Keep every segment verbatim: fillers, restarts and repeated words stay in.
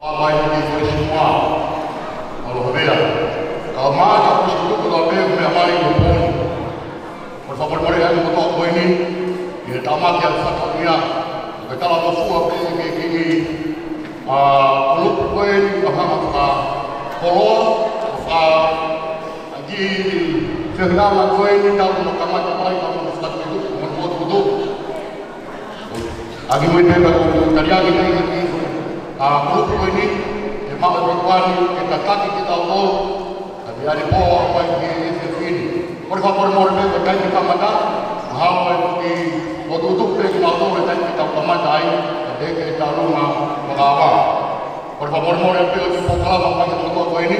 Pāpai ki Fuesimua, ʻAlo Havea. Kau mai ka kusi tuku la pē meʻa mai ki poni. Kole fakamolemole ʻa e motuʻa ko eni, ʻi he tāmaki ʻa e fatongia, ke talangofua pē ke kiʻi, ʻa, kulupu ko eni, ka hanga fakakoloa, ka ʻaki fehuʻiʻanga ko eni, tau no kamata mai, ka mo fakatuku, mo fakatuku. ʻAki mo e pepa ko e taliaki nei ʻa e kulupu ko eni, ke maʻu e pāpani, ke tataki kitautolu, ka te ali pō a pai ki he efiafi ni. Kole fakamolemole pē ko e taimi kamata, mahalo ʻe foki ʻo tutupu pē kimautolu e taimi ke tau kamata ai, ka te ke tau luma makawa. Kole fakamolemole pē ʻo e polokalama mai ki he motuʻa ko eni,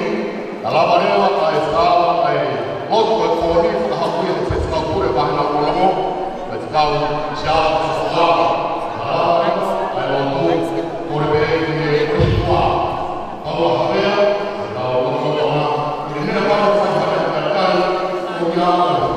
ka lava leva ʻa e fakaava ʻa e lotu ʻo e pō ni, fakahoko ʻe he Faifekau Pule Vahena Longolongo, Faifekau Siaosi Sasuala, ka lava leva ʻa e lotu, kole pē ki he Faifekau. ʻAlo Havea, ʻa e lotu ʻa e meʻa pau fai fai ʻa e talitali, ko ia ʻa e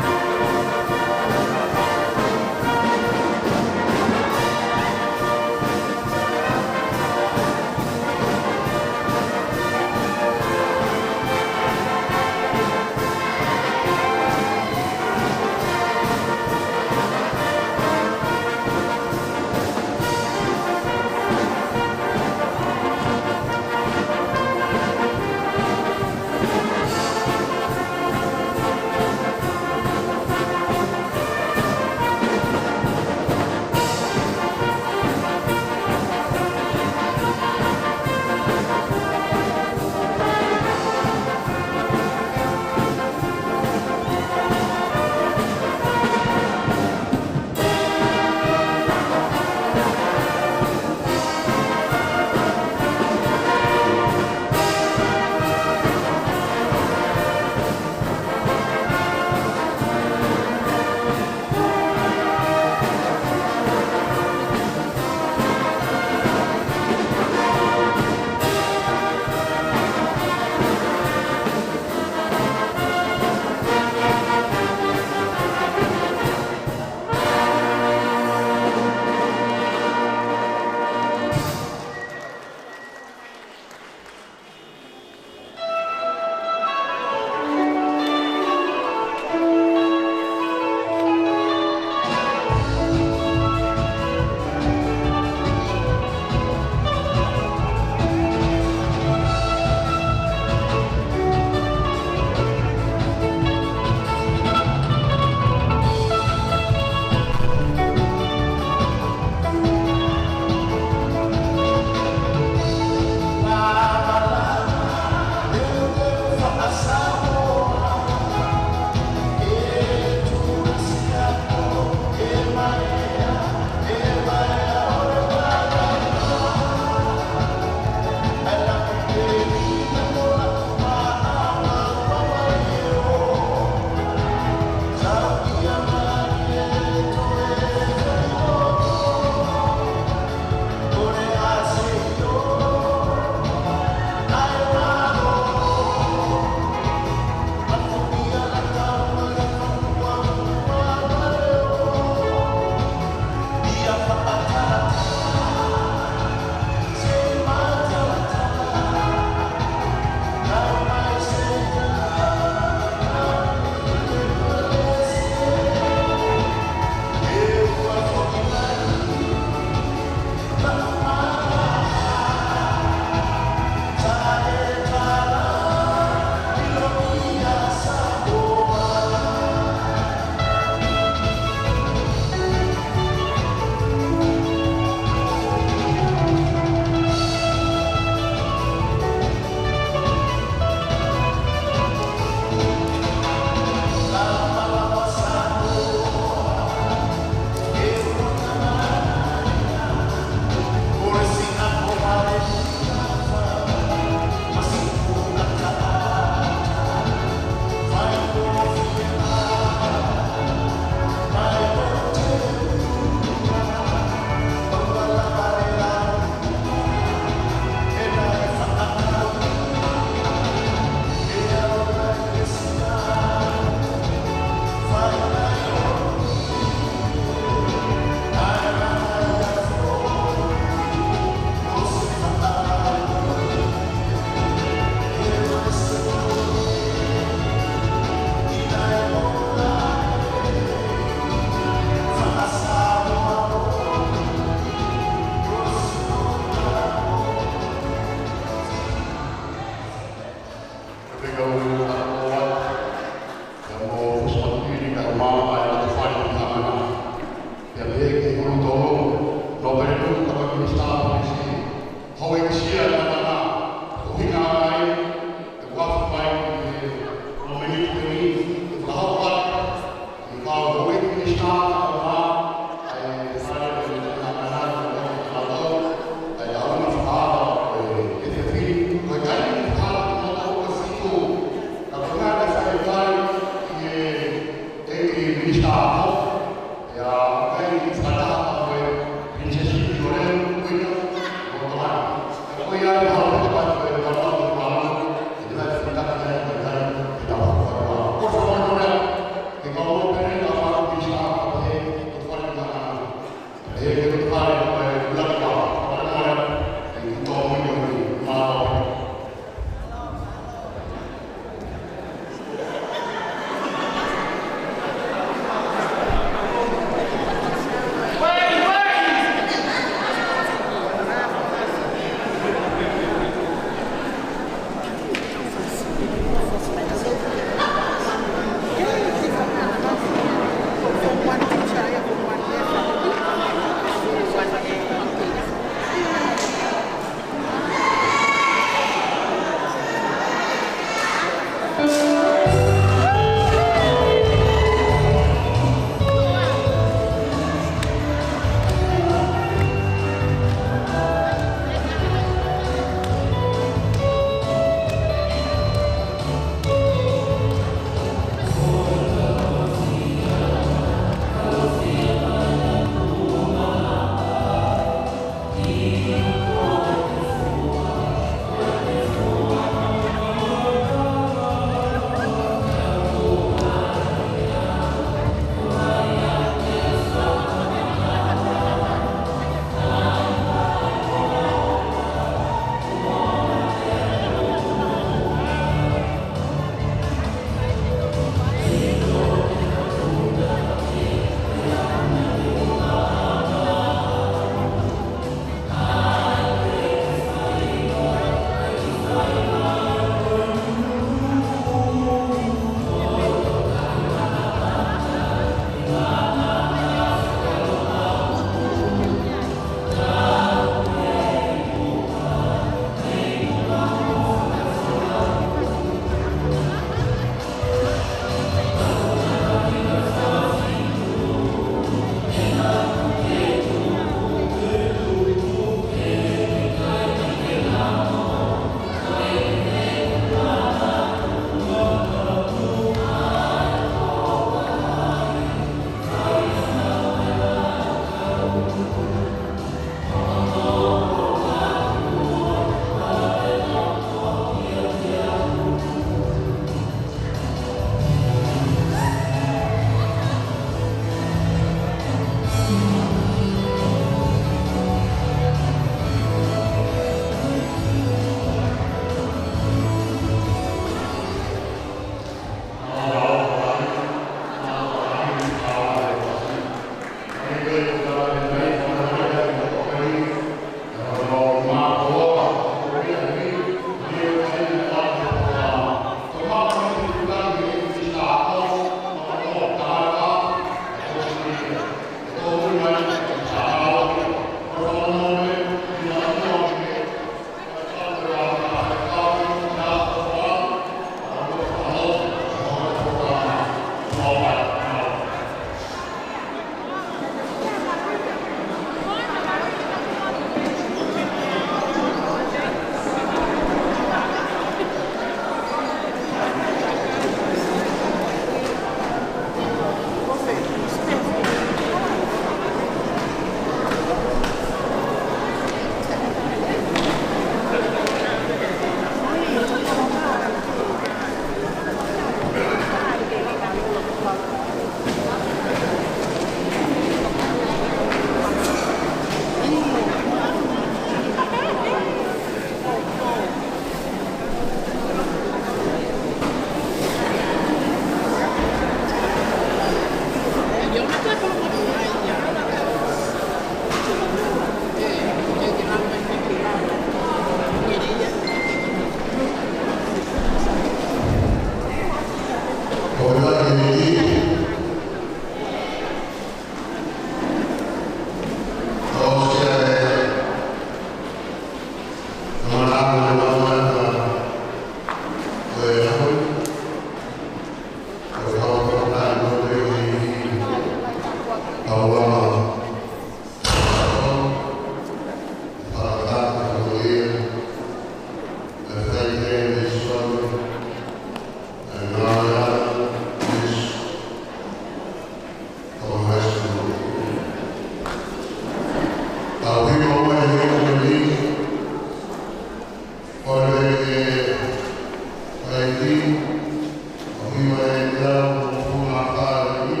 ʻIo, ʻe ʻi ai ʻa e funga kālani,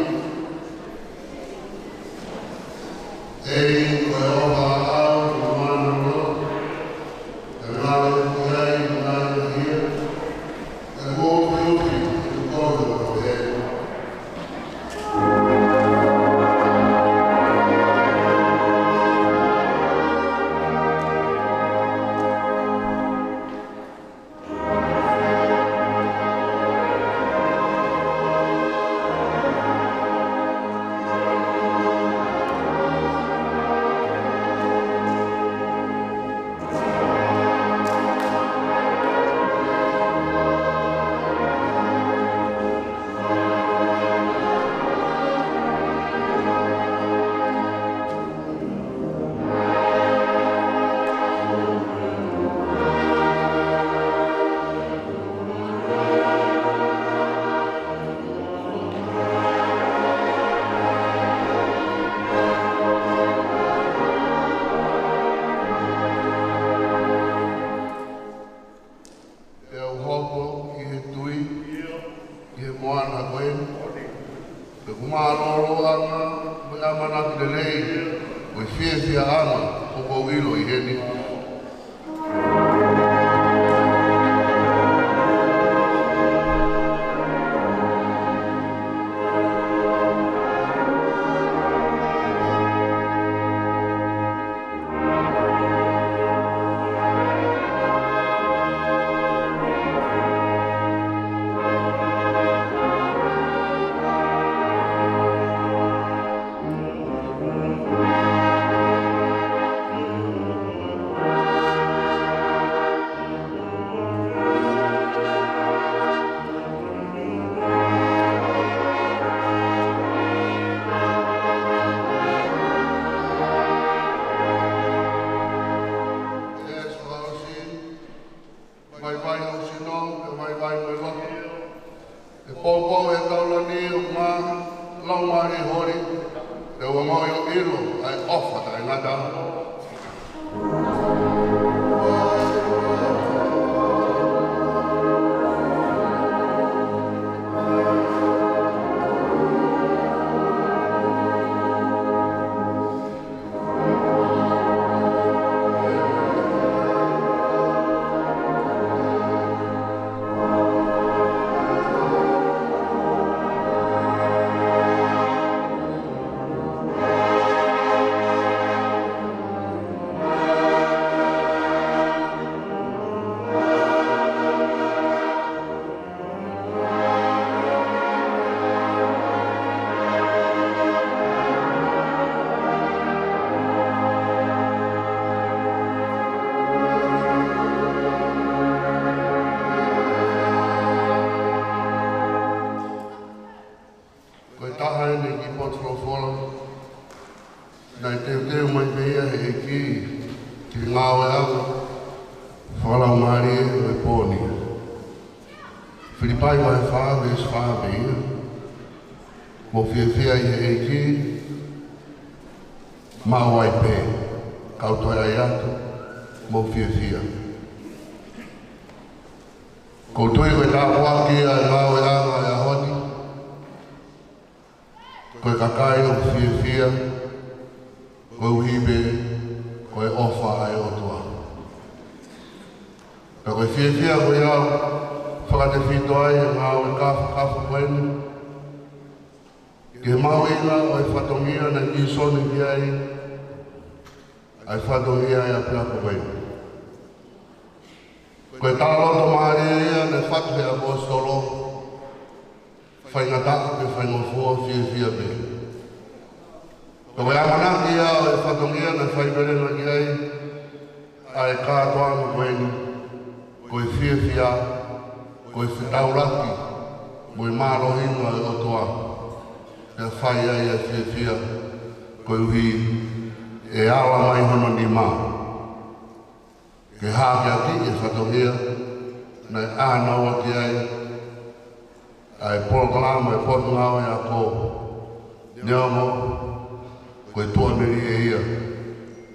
ʻe ʻi ai ʻa e ʻofa ʻa e ʻOtua, ʻe ngāue ki ai, ngāue ki ai, ʻe mō ki uki, ʻe tukono ʻo e Pea u hoko ʻi he tui, ʻi he moana ko eni, pea ʻoku mālōlō ʻa e ngaahi ʻamanaki lelei, ʻo e fiefia ʻa e ʻOtua ʻoku ou ʻilo ʻi heni. Vaivai hoʻo sino, pea vaivai mo e loto. ʻE poupou ʻa e taulani ʻo e ngaahi laumālie holi, pea u ongoʻi ʻo ʻilo ʻa e ʻofa taʻengata. Ko e taha eni e kiʻi potu folofola naʻe teuteu mai pē ia ʻe he ʻEiki ki he ngāueʻanga fakalaumālie ʻo e pō ni. Filipai vahe fā, veesi fā pē ia. Mou fiefia ʻi he ʻEiki, maʻu ai pē, kau toe ʻai atu, mou fiefia. ʻOku ou tui ko e tāpuaki ia ʻa e ngāueʻanga ʻo e ʻaho ni, ko e kakai ʻoku fiefia, koeʻuhi pē ko e ʻofa ʻa e ʻOtua. Pea ko e fiefia ko ia ʻoku fakatefito ai e ngāue kāfakafa ko eni ki he mahuʻinga ʻo e fatongia naʻe ʻi ai ʻa Sīsū ki ai, ʻa e fatongia ʻo e ʻapiako ko eni. Ko e talaloto mālie ia naʻe fatu ʻe he ʻaposetolo, faingataʻa pea faingofua, fiefia pē. Ko e ʻamanaki ia ʻo e fatongia naʻe faivelenga ki ai ʻa e kātoanga ko eni, ko e fiefia, ko e fetaulaki mo e mālohinga ʻo e ʻOtua. Pea fai ai ʻa e fiefia, koeʻuhi ʻe ala mai hono nima ke hakeakiʻi e fatongia naʻe ʻānaua ki ai ʻa e polokalama ʻo e Potungāue Ako. Neongo ko e tuʻamelie ia,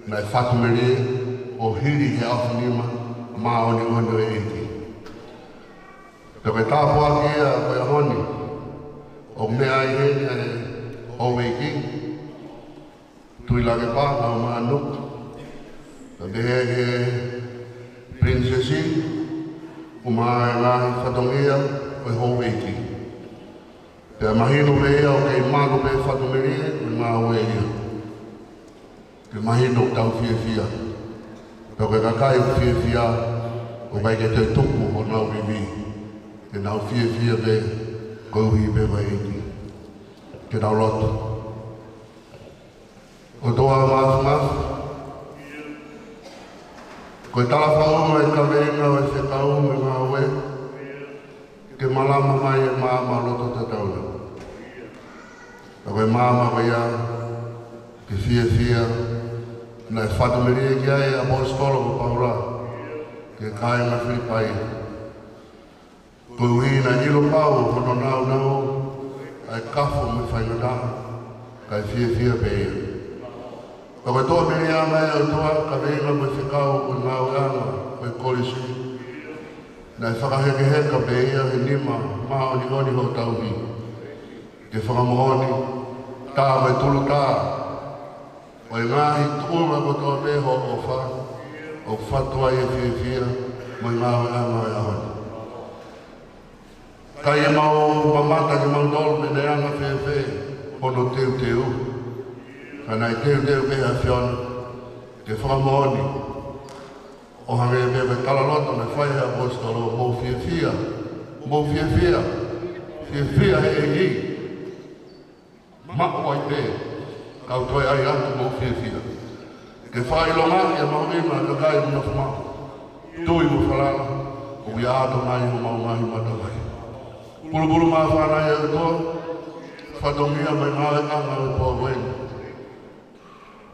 naʻe fatu melie ʻo hili he ʻofa nima māʻoniʻoni ʻo e ʻEiki. Pea ko e tāpuaki ia ʻo e ʻaho ni, Pā, Ngāue Māʻoniʻoni. Pea pehē ki he Pilinisesi, ʻumaʻā e ngaahi fatongia ʻo e houʻeiki. Pea mahino pē ia ʻoku kei malu pē fakamelie ʻo e ngāue ia. Ke mahino ʻoku tau fiefia. Pea ko e kakai ʻoku fiefia, ʻoku ʻikai ke toe tuku honau ivi. Ke nau fiefia pē koeʻuhi pē ko e ʻEiki. Ke tau lotu. ʻOtua Māfimafi, ko e talafaʻunga e kaveinga ʻo e fekau mo e ngāue, ke malama mai e maama loto tatau na. Ka ko e maama ko ia, ke fiefia, naʻe fakamelie ki ai e ʻaposetolo ko Paula, ki he kāinga Filipai. Koeʻuhi naʻe ʻilo pau hono nāunau ʻa e kafo mo e faingataʻa, kae fiefia pē ia. Ka ko e toʻa melie ange ʻa e ʻOtua, kaveinga mo e fekau ʻo e ngāueʻanga ʻo e kolisi, naʻe fakahekeheka pē ia he nima māʻoniʻoni hoʻo tauhi. Ke fakamoʻoni, tā mo e tulutā ʻo e ngaahi tuʻunga kotoa pē hoʻo ʻofa, ʻoku fatu ai e fiefia mo e ngāueʻanga ʻo e ʻaho ni. Ka ʻi heʻemau mamata kimautolu pe naʻe anga fēfē hono teuteu, ka naʻe teuteu pē ʻe he ʻAfiona, ke fakamoʻoni, ʻo hangē pē ko e talaloto naʻe fai ʻe he ʻaposetolo, mou fiefia, mou fiefia, fiefia he ʻEiki. Maʻu ai pē, kau toe ʻai atu mou fiefia. Ke fakaʻilongaʻi ʻa e mahuʻinga ʻo e kakai ʻoku nofo maʻu, tui mo falala, ʻoku ʻi ai ʻa e ʻOtua ʻi homau ngaahi matavai. Pulupulu māfana ʻa e ʻOtua, fatongia mo e ngāueʻanga ʻo e pō ko eni.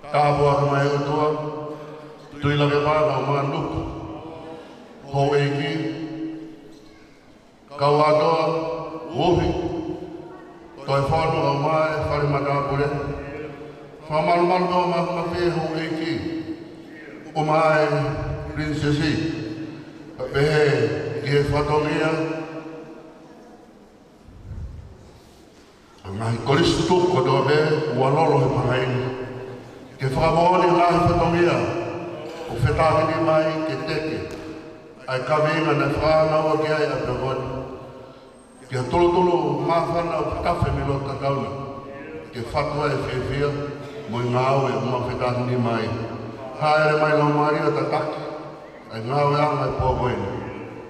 Tāpuaki mai ʻa e ʻOtua, Tuʻilakepa, Ngāue Māʻoniʻoni, houʻeiki, kau ʻa e toa, uhi, toe fonu ʻa e fale matāpule, fakamalumalu ʻa e māfimafi, houʻeiki, ʻumaʻā e Pilinisesi, pea pehē ki he fatongia ʻa e ngaahi kolisi tutuku kotoa pē ʻoku lolo he māhina. Ke fakamoʻoni e ngaahi fatongia ʻoku fetākinima ai ke teke ʻa e kaveinga naʻe fakaʻānaua ki ai ʻa e ʻapiako ni. Ke tulutulu māfana ʻoku tafe mei loto tatau na, ke fatu ai e fiefia mo e ngāue ʻoku mau fetākinima ai. Hāʻele mai Laumālie ʻo tataki ʻa e ngāueʻanga ʻo e pō ko eni.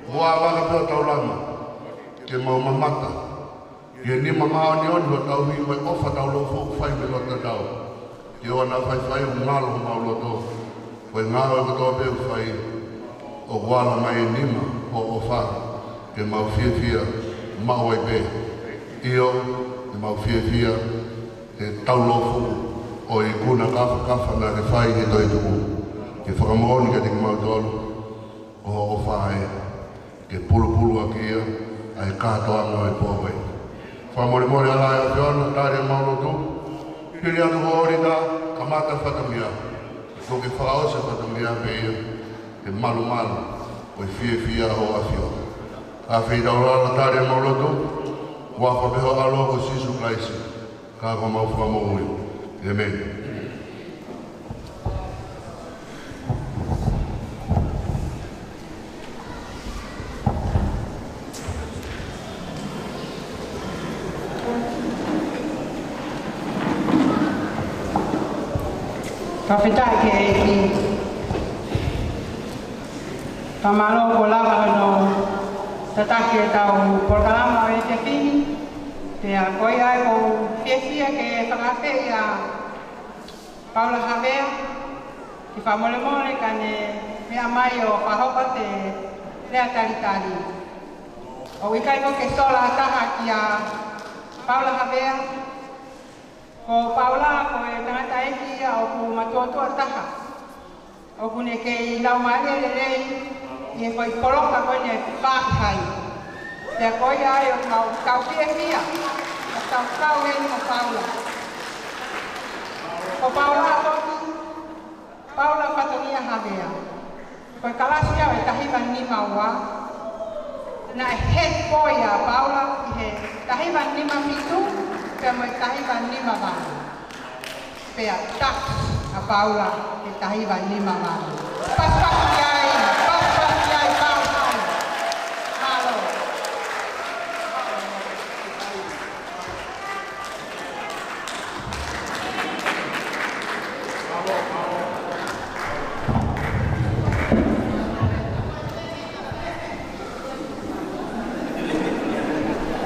Mo ʻave ʻa e pē ʻo taulama, ke mau mamata ki he nima māʻoniʻoni hoʻo tauhi mo e ʻofa taulōfuʻu fai mei loto tatau. Ke ʻoua naʻa faifai ʻo ngalo homau loto, ko e ngāue kotoa pē ʻoku fai, ʻoku ala mai e nima hoʻo ʻofa, ke mau fiefia maʻu ai pē. ʻIo, ke mau fiefia he taulōfuʻu ʻo e ikuna kāfakafa naʻa ke fai he toetuʻu. Ke fakamoʻoni kiate kimautolu, ko hoʻo ʻofa ē, ke pulupulu ʻaki ia ʻa e kātoanga ʻo e pō ko ē. Fakamolemole ʻa e ʻAfiona, tali ʻemau lotu, pili atu ho ʻōlita, kamata fatongia, kuo ke fakaʻosi fatongia pē ia, he malumalu ʻo e fiefia ho ʻAfio. Afeitaulala tali ʻemau lotu, huafa pē ho ʻAlo ko Sīsū Kalaisi, ka ko homau Fakamoʻui. ʻĒmeni. Fakafetaʻi ki he ʻEiki. Fakamālō kuo lava hono tataki ʻetau polokalama ʻo e efiafi ni. Pea ko ia ai ʻoku ou fiefia ke fakaafeʻi ʻa Paula Havea, ke fakamolemole ka ne meʻa mai ʻo fakahoko atu e lea talitali. ʻOku ʻikai ko ke sola taha kia Paula Havea, ko Paula ko e tangataʻeiki ia ʻoku matuʻotuʻa taha. ʻOku ne kei laumālie lelei ʻi he foʻi poloka ko eni ʻa e Fāʻihai. Pea ko ia ai ʻoku mau kau fiefia, ʻo kau kau heni mo Paula. Ko Paula foki, Paula Fatongia Havea. Ko e kalasi ia ʻo e taha hiva nima ua. Naʻe head boy ʻa Paula ʻi he taha hiva nima fitu, pea mo e taha hiva nima valu. Pea taki ʻa Paula, he taha hiva nima valu. Pasipasi ki ai, pasipasi ki ai, Paula. Mālō.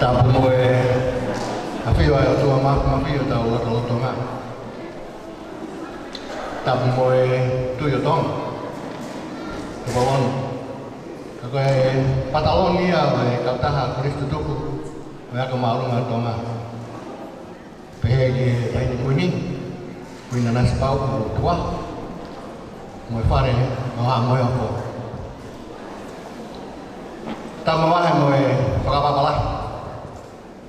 Tapu mo e ʻafio ʻa e ʻOtua Māfimafi ʻi hotau lotolotonga. Tapu mo e Tuʻi ʻo Tonga. Tuvalu. Ka ko e pataloni ia ʻo e kautaha Kolisi Tutuku ʻo e Ako Māʻolunga ʻo Tonga. Pehē ki he Taʻahine Kuini, Kuini Nanasipauʻu ua, mo e Fale ʻo Haʻa Moheofo. Tapu mo e fakapapala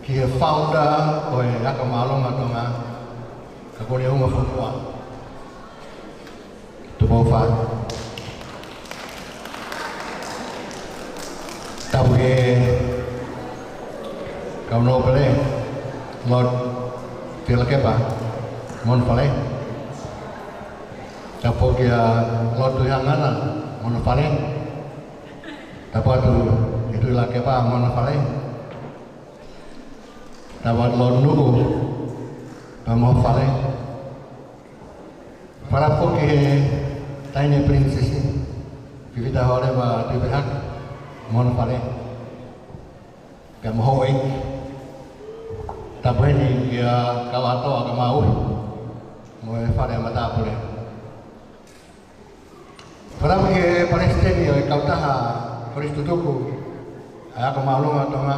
ki he founder ʻo e Ako Māʻolunga ʻo Tonga, ka ko e ʻuhinga fonua. Tupou Fā. Tapu ki he kau nōpele, Lord Tuʻilakepa, mo hono fale. Tapu kia Lord Tuʻihangana, mo hono fale. Tapu atu ki Tuʻilakepa, mo hono fale. Tapu atu Lord Nuku, pea mo hono fale. Fakatapu ki he Taʻahine Pilinisesi, Fifita Hōleva Tuʻifehāki, mo hono fale. Pea mo houʻeiki. Tapu heni kia Kauhatoa Kamauhi, mo e fale ʻa Matāpule. Fakatapu ki he Palesiteni ʻo e kautaha Kolisi Tutuku ʻa e Ako Māʻolunga ʻo Tonga,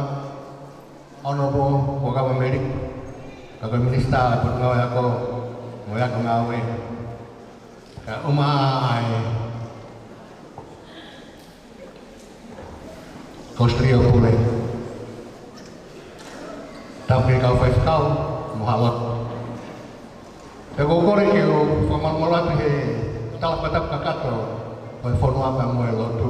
Honourable Huʻakavameiliku, ka ko e Minisitā ʻo e Potungāue Ako mo e Ako Ngāue. Kae ʻumaʻā ʻa e Kolisi Tutuku Pule. Tapu ki he kau faifekau mo haʻa lotu. Pea ʻoku ou kole ke u fakamalumalu atu he tala fakatapu kakato ʻo e fonua pea mo e lotu.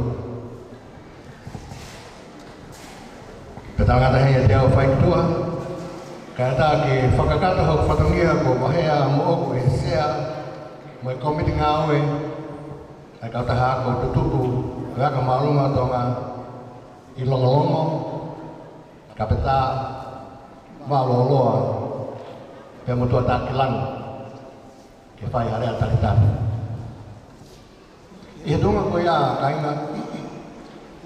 Pea talangata heni ʻiate au fai ki tuʻa, kae ʻatā ke fakakakato hoku fatongia ko e vahea moʻoku ʻe he Sea mo e Kōmiti Ngāue ʻa e Kautaha Ako Tutuku ʻo e Ako Māʻolunga ʻo Tonga ʻi Longolongo, Kapetā, Vaʻa Lōloa, pea mo Tuʻatākilani, ke fai ha lea talitali. ʻI he tuʻunga ko ia, kāinga,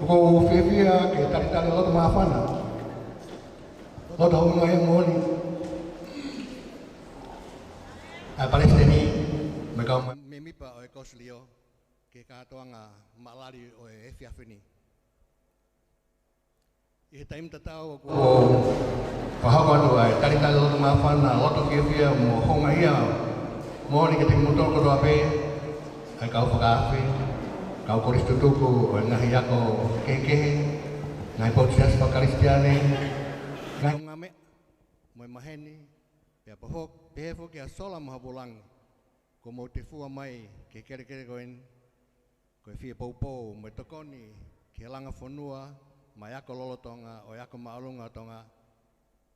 ʻoku ou fiefia ke talitali loto māfana, loto houngaʻia moʻoni ʻa e Palesiteni mo e kau mēmipa ʻo e Kolisi Lio ki he kātoanga maʻalali ʻo e efiafi ni. ʻI he taimi tatau ʻoku ou fakahoko atu ʻa e talitali loto māfana, loto fiefia mo houngaʻia moʻoni kiate kimoutolu kotoa pē, ʻa e kau fakaafe, kau kolisi tutuku ʻo e ngaahi ako kehekehe, ngaahi potu siasi fakakalisitiane, ngaahi ngaahi meʻa, mo e maheni, pea pehē foki ʻa sola mo havulangi, kuo mou tefua mai ki he kelekele ko eni, ko e fie poupou mo e tokoni ki he langa fonua mo e ako lolotonga ʻo e Ako Māʻolunga ʻo Tonga,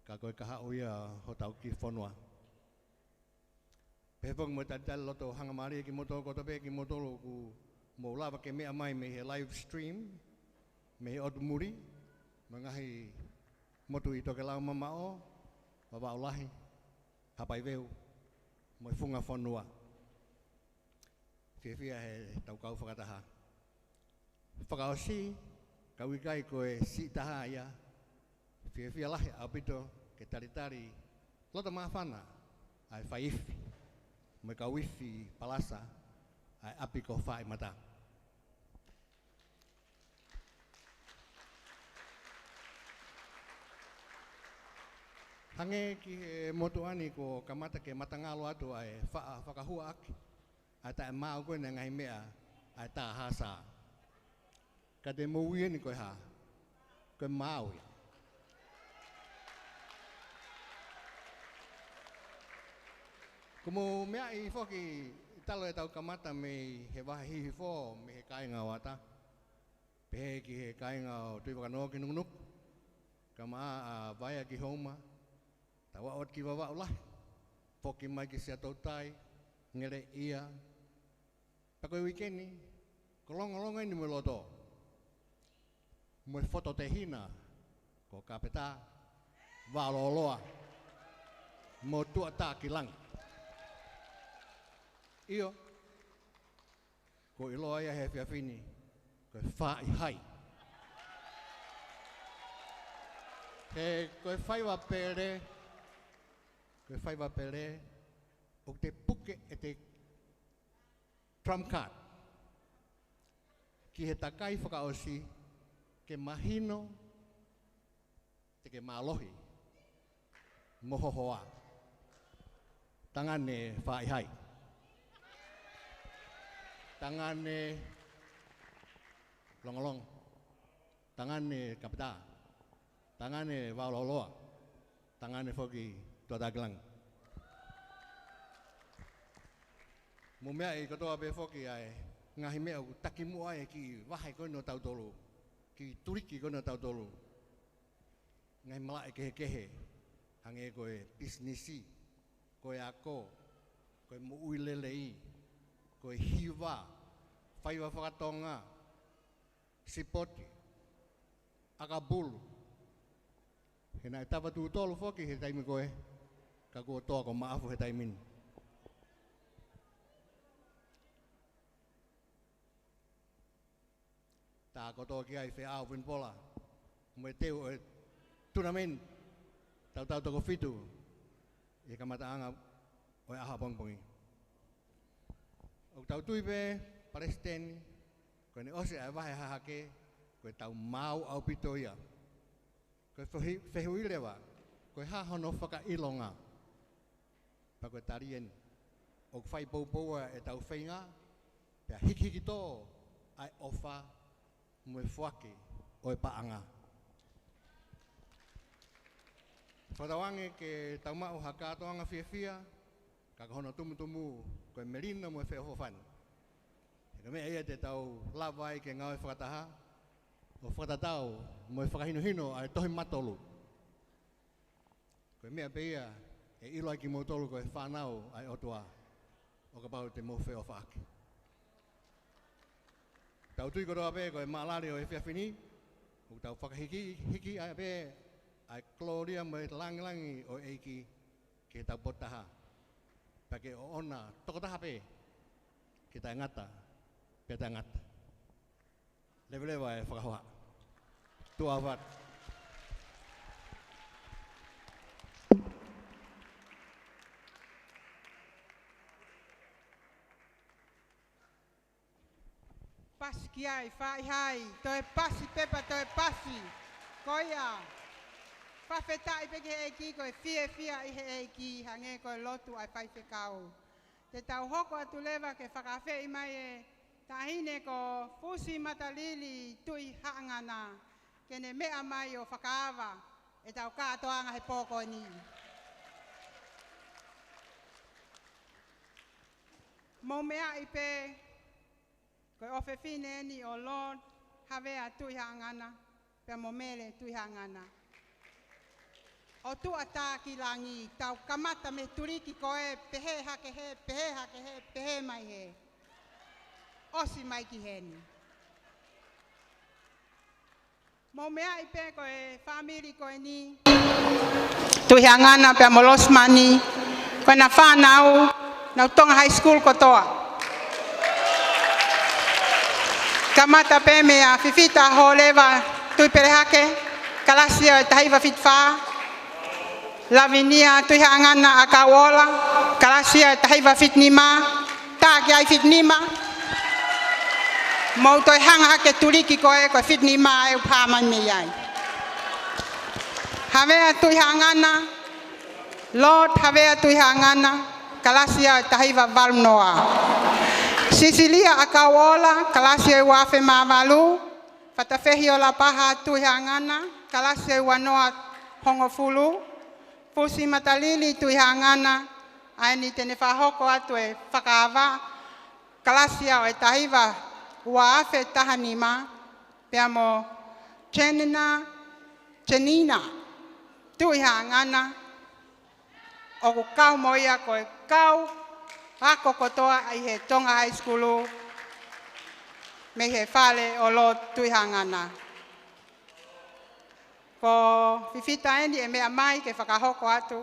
ka ko e kahaʻu ia hotau kiʻi fonua. Pehē foki mo e talitali loto hangamālie kimoutolu kotoa pē kimoutolu ʻoku mou lava ke meʻa mai mei he live stream, mei he ʻotu muli, mo e ngaahi motu ʻi tokelau mamaʻo, Vavaʻu Lahi, Haʻapai Veu, mo e Funga Fonua. Fiefia he tau kau fakataha. Fakaʻosi, ka ʻoku ʻikai ko e siʻi taha ia, fiefia lahi ʻaupito ke talitali loto māfana ʻa e fai ifi mo e kau ifi palasa ʻa e ʻapi ko Fāʻimata. Hangē ki he motuʻa ni kuo kamata ke matangalo atu ʻa e faʻa fakahuaʻaki ʻa e taʻemaau ko ē ʻa e ngaahi meʻa ʻa e tā hasa. Ka te mou ui eni ko e hā? Ko e maau ia. Ko e mou meaʻi foki talu ʻetau kamata mei he vahe hihifo mei he kāinga ʻo ʻAta. Pehē ki he kāinga ʻo Tuʻivakanō ki Nukunuku, kae ʻumaʻā ʻa Vaea ki Houma, tau aʻu atu ki Vavaʻu Lahi, foki mai ki Siaʻatoutai, Ngeleʻia. Pea ko e uike ni, ko e longolongo eni mo e loto. Mo e fototehina, ko Kapetā Vaololoa, mo Tuʻatākilangi. ʻIo, ko e ʻiloa ia he efiafi ni, ko e Faʻihai. He ko e faiva pele, ko e faiva pele, ʻoku te puke ʻete trump card ki he takai fakaʻosi ke mahino te ke mālohi mo ho hoa. Tangane Faʻihai. Tangane Longolongo. Tangane Kapetā. Tangane Vaololoa. Tangane foki Tuʻatākilangi. Mou meaʻi kotoa pē foki ʻa e ngaahi meʻa ʻoku takimuʻa ai e kiʻi vahe ko eni ʻo tautolu, kiʻi tuliki ko eni ʻo tautolu. Ngaahi malaʻe kehekehe, hangē ko e pisinisi, ko e ako, ko e moʻui lelei, ko e hiva, faiva fakatonga, sipoti, ʻakapulu. He naʻe tava tuʻu tolu foki he taimi ko ē, ka kuo toa ko Maʻafu he taimi ni. Tā kotoa ki ai Feʻao Vunipola mo e teu ʻo e tunameni tautau toko fitu ʻi he kamataʻanga ʻo e ʻaho ʻapongipongi. ʻOku tau tui pē, Palesiteni, ko ʻene ʻosi ʻa e vahe hahake, ko e tau maau ʻaupito ia. Ko e fehi-, fehuʻi leva, ko e hā hono fakaʻilonga? Pea ko e tali eni, ʻoku fai poupou ʻa e tau feinga, pea hikihiki tō ʻa e ʻofa mo e foaki ʻo e paʻanga. Fakatauange ke tau maʻu ha kātoanga fiefia, ka ko hono tumutumu ko e melino mo e feʻofoʻofani. He ko e meʻa ia te tau lava ai ke ngāue fakataha, ʻo fakatatau mo e fakahinohino ʻa e Tohi Matolu. Ko e meʻa pē ia ʻe ʻilo ai kimoutolu ko e fānau ʻa e ʻOtua, ʻo kapau te mou feʻofaʻaki. Tau tui kotoa pē ko e mālali ʻo e efiafi ni, ʻoku tau fakahiki, hiki ʻa pē ʻa e kolōlia mo e langilangi ʻo e ʻEiki ki he tau potu taha. Pea ke ʻoʻona tokotaha pē, ke taʻengata, pea taʻengata. Leveleva e fakahoha. Tuʻa ʻofa atu. Pasi ki ai, Faʻihai, toe pasi, pepa toe pasi. Ko ia, fakafetaʻi pē ki he ʻEiki, ko e fiefia ʻi he ʻEiki, hangē ko e lotu ʻa e faifekau. Te tau hoko atu leva ke fakaafeʻi mai e taʻahine ko Fusi Matalili Tuʻihaʻangana, ke ne meʻa mai ʻo fakaava e tau kātoanga he pō ko eni. Mou meaʻi pē, ko e ʻofefine eni ʻo Lord Havea Tuʻihaʻangana, pea mo Mele Tuʻihaʻangana. ʻO Tuʻatākilangi, tau kamata mei tuliki ko ē, pehē hake hē, pehē hake hē, pehē mai hē. ʻOsi mai ki heni. Mou meaʻi pē ko e fāmili ko eni, Tuʻihaʻangana pea mo Losimani, ko ʻena fānau, nau Tonga High School kotoa. Kamata pē meia Fifita Holeva Tuʻipelehake, kalasi ʻo e taha hiva fitu fā. Lavinia Tuʻihaʻangana ʻAkauʻola, kalasi ʻo e taha hiva fitu nima, tā ki ai fitu nima. Mou toe hanga hake tuliki ko ē, ko e fitu nima ʻe ʻuha mai mei ai. Havea Tuʻihaʻangana, Lord Havea Tuʻihaʻangana, kalasi ʻo e taha hiva valu noa. Sisilia ʻAkauʻola, kalasi ʻo e ua afe mā valu. Fatafehi ʻo Lapaha Tuʻihaʻangana, kalasi ʻo e ua noa hongofulu. Fusi Matalili Tuʻihaʻangana, ʻa eni te ne fakahoko atu e fakaava, kalasi ʻo e taha hiva ua afe taha nima, pea mo Jenina, Jenina Tuʻihaʻangana, ʻoku kau mo ia ko e kau ako kotoa ʻi he Tonga High School mei he fale ʻo Lord Tuʻihangana. Ko Fifita eni ʻe meʻa mai ke fakahoko atu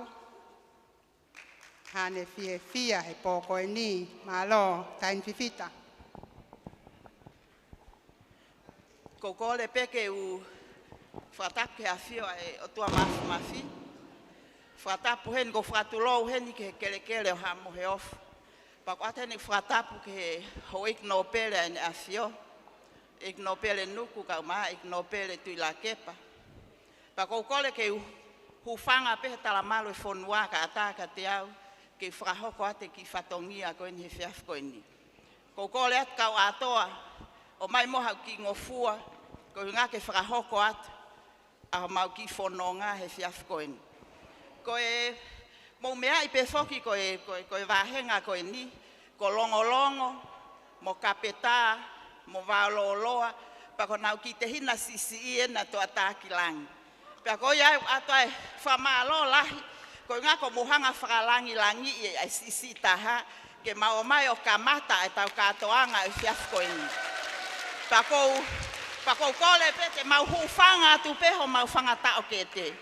haʻane fiefia he pō ko eni. Mālō, Taʻahine Fifita. Ko u kole pē ke u fakatapu ki he ʻafio ʻa e ʻOtua Mafimafi. Fakatapu heni, ko u fakatulou heni ki he kelekele ʻo Haʻa Moheofo. Pea ko u ʻatu heni fakatapu ki he houʻeiki nōpele ʻa ʻEne ʻAfio, ʻEiki Nōpele Nuku, kaeʻumaʻā ʻEiki Nōpele Tuʻilakepa. Pea ko u kole ke u hūfanga pē he talamalu ʻo e fonua kae ʻatā kiate au ke u fakahoko atu e kiʻi fatongia ko eni he efiafi ko eni. Ko u kole atu kau ʻātoa, ʻomai mo haʻo kiʻi ngofua, ko e ʻuhinga ke fakahoko atu ʻa homau kiʻi fononga he efiafi ko eni. Ko e mou meaʻi pē foki ko e, ko e, ko e vāhenga ko eni, ko Longolongo, mo Kapetā, mo Vaololoa, pea ko honau kiʻi tehina siʻisiʻi ena, Toʻa Takilangi. Pea ko ia ʻoku ʻoatu ai e fakamālō lahi, ko e ʻuhinga kuo mou hanga ʻo fakalangilangiʻi ʻa e siʻisiʻi taha, ke mau ō mai ʻo kamata ʻetau kātoanga ʻo e efiafi ko eni. Pea ko u, pea ko u kole pē te mau hūfanga atu pē homau fanga taʻokete.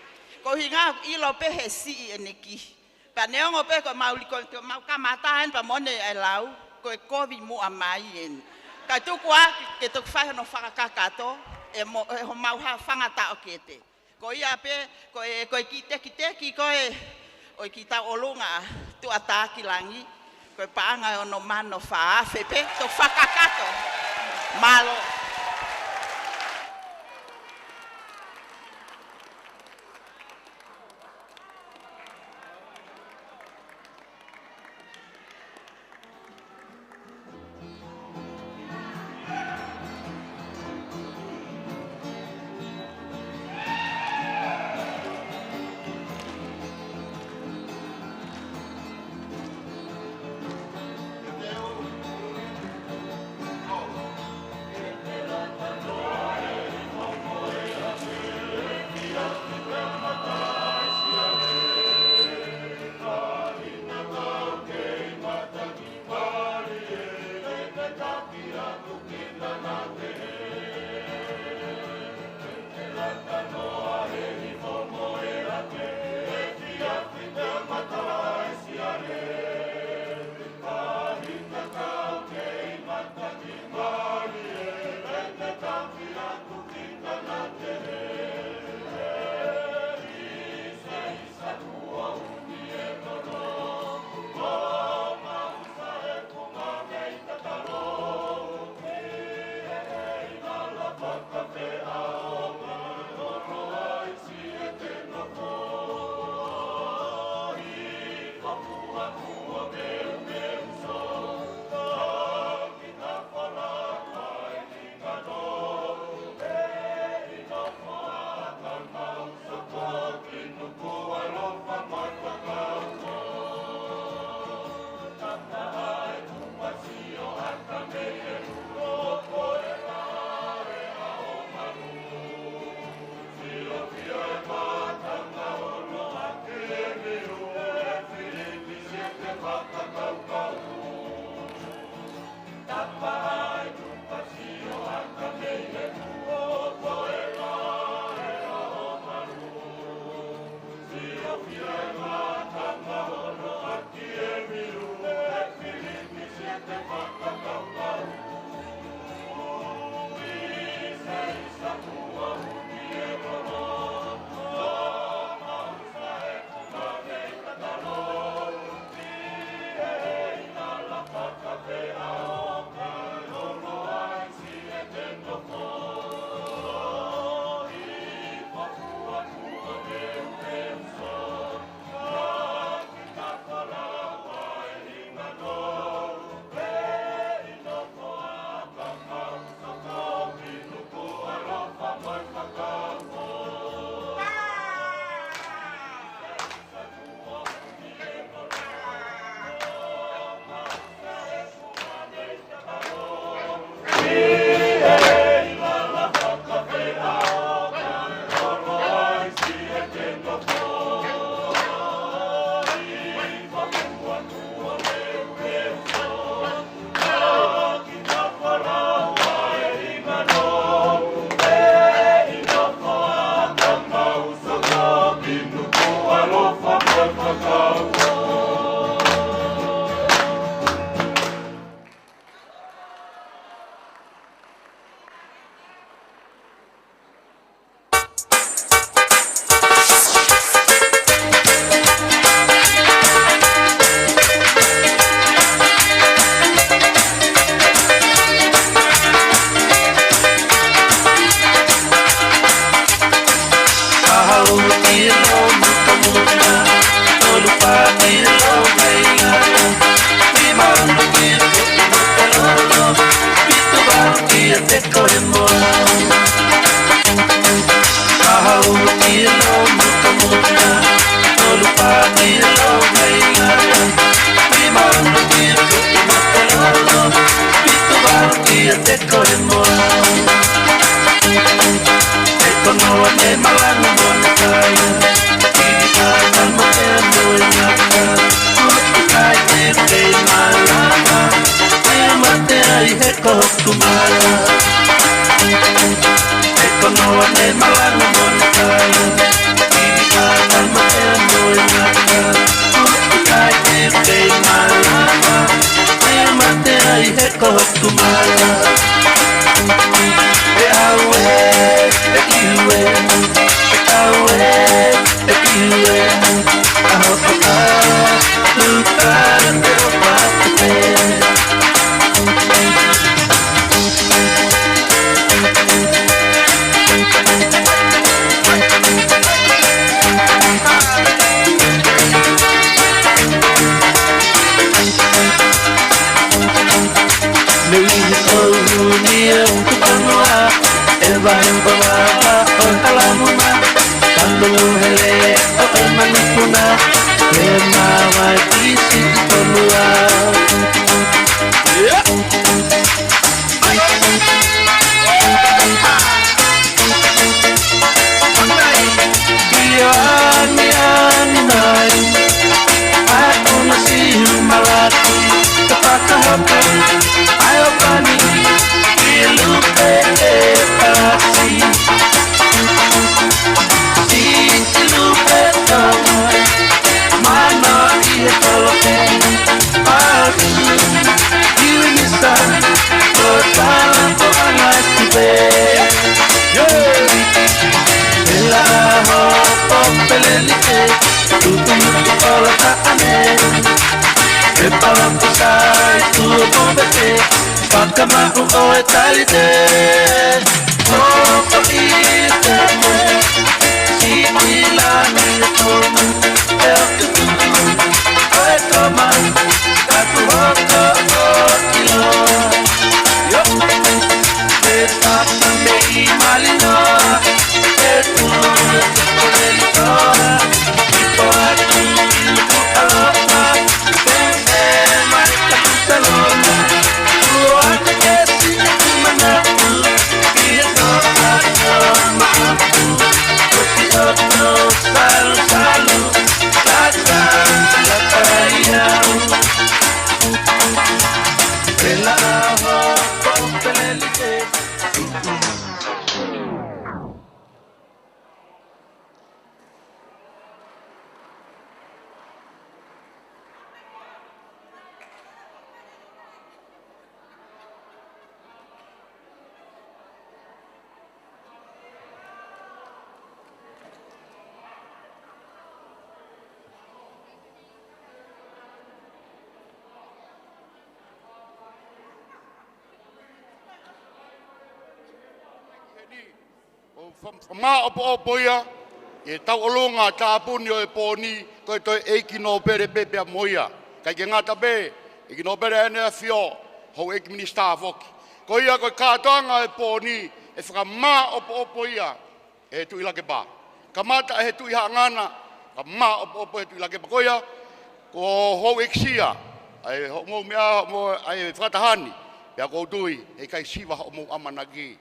Ko e ʻuhinga ʻoku ʻilo pē he siʻi ʻene kihi. Pea neongo pē ko ʻemau li-, ko ʻemau kamata eni pea mo ʻene lau, ko e kovi muʻa mai eni. Kae tuku ā ke toki fai hono fakakakato ʻe mo-, ʻe homau ha fanga taʻokete. Ko ia pē, ko e, ko e kiʻi tekiteki ko ē ʻo e kiʻi tauʻolunga ʻa Tuʻa Takilangi, ko e paʻanga ʻe ono mano fā afe pē, toki fakakakato. Mālō. He ko e moa, he ko noa ne malango mo ne kai. Ivi ʻa ka mo e mo e ngata. Kuo ʻikai te ke malava, te mate ai he ko hoku mala. He ko noa ne malango mo ne kai. Ivi ʻa ka mo e mo e ngata. Kuo ʻikai te ke malava, te mate ai he ko hoku mala. ʻE ʻauē, ʻe ʻiuē, ʻe ʻauē, ʻe ʻiuē, ʻa hoʻo ʻalu ka te ʻofa pē. Mei he ʻohu ni ʻo Tuponoa, ʻe vahe ʻo lava ʻo e kalamuna, tanu hele ʻo e manupuna, ʻe mavae ki Sitonua. ʻIo ʻaneʻane mai, ʻa e ʻuna siu malaki, ka fakahoko, ʻa e ʻopani, ʻi lupe ʻe pasi. Siti lupe tama, mano ʻi he kolope, pasi, ʻi he misa, ko tala ko anga tipe. Pela ho popelelike, tutu mutu ola taʻane. Pe pala pusai tuo popete, fakamaʻu ʻo e talite. Hoko ʻi te mue, si ila ni e tonu, e o tutu, ʻo e kama, ka tu hoko ʻo ʻiloa. Yo. Te tapa mei Malinoa, te tulu te polelitoa, i poatu i mutu alofa, te te mai ka tutalona, tuo atu ke sina kumanatu, i he toka toa maapu, ko si oto salu salu, lata, lata i au. Pela ho popelelike. ʻO fa-, fa-, maʻopoʻopo ia, ʻi he tauʻolunga tāpuni ʻo e pō ni, ko e toe ʻeiki nōpele pē pea mo ia. ʻIkai ke ngata pē, ʻeiki nōpele ʻEne ʻAfio, houʻeiki minisitā foki. Ko ia ko e kātoanga ʻo e pō ni, ʻe fakamaʻopoʻopo ia, ʻe Tuʻi Lakepa. Kamata ʻe he Tuʻi Haʻangana, fakamaʻopoʻopo ʻe he Tuʻi Lakepa. Ko ia, ko houʻeiki sia, ʻa e hoʻomou meʻa, hoʻomou, ʻa e fakataha ni, pea ʻoku ou tui, heʻikai siva hoʻomou ʻamanaki.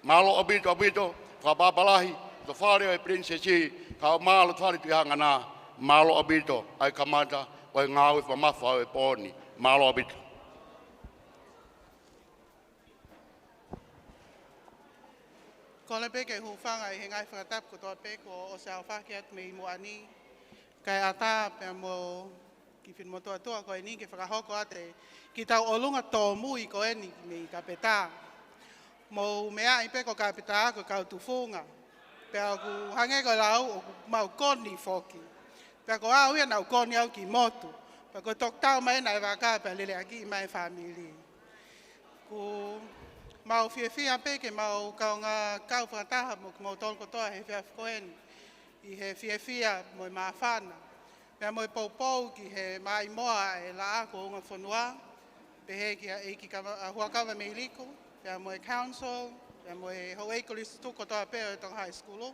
Mālō ʻaupito, ʻaupito, fakapapālangi, to fale ʻo e Pilinisesi, kau mālō fale Tuʻi Haʻangana, mālō ʻaupito, ʻa e kamata, ʻo e ngāue fakamamafa ʻo e pō ni, mālō ʻaupito. Kole pē ke u hūfanga ʻi he ngaahi fakatapu kotoa pē kuo ʻosi aofaki atu mei muʻa ni, kae ʻatā pea mo e kiʻi finemotuʻa ko eni ke fakahoko atu e kiʻi tauʻolunga tōmui ko eni mei Kapetā. Mou meaʻi pē ko Kapetā ko e kau tufunga. Pea ʻoku hangē ko e lau ʻoku mau koni foki. Pea ko au ia naʻá ku koni au ki motu. Pea ko e toki tau mai naʻe vaka pea lele ʻaki mai e fāmili. ʻOku mau fiefia pē ke mau kaungā kau fakataha mo kimoutolu kotoa he efiafi ko eni. ʻI he fiefia mo e māfana. Pea mo e poupou ki he maʻimoa e laʻā kuo ungafonua, pehē kia ʻEiki Kava-, ʻa Huʻakavameiliku, pea mo e council, pea mo e houʻeiki kolisi tutuku kotoa pē ʻo e Tonga High School,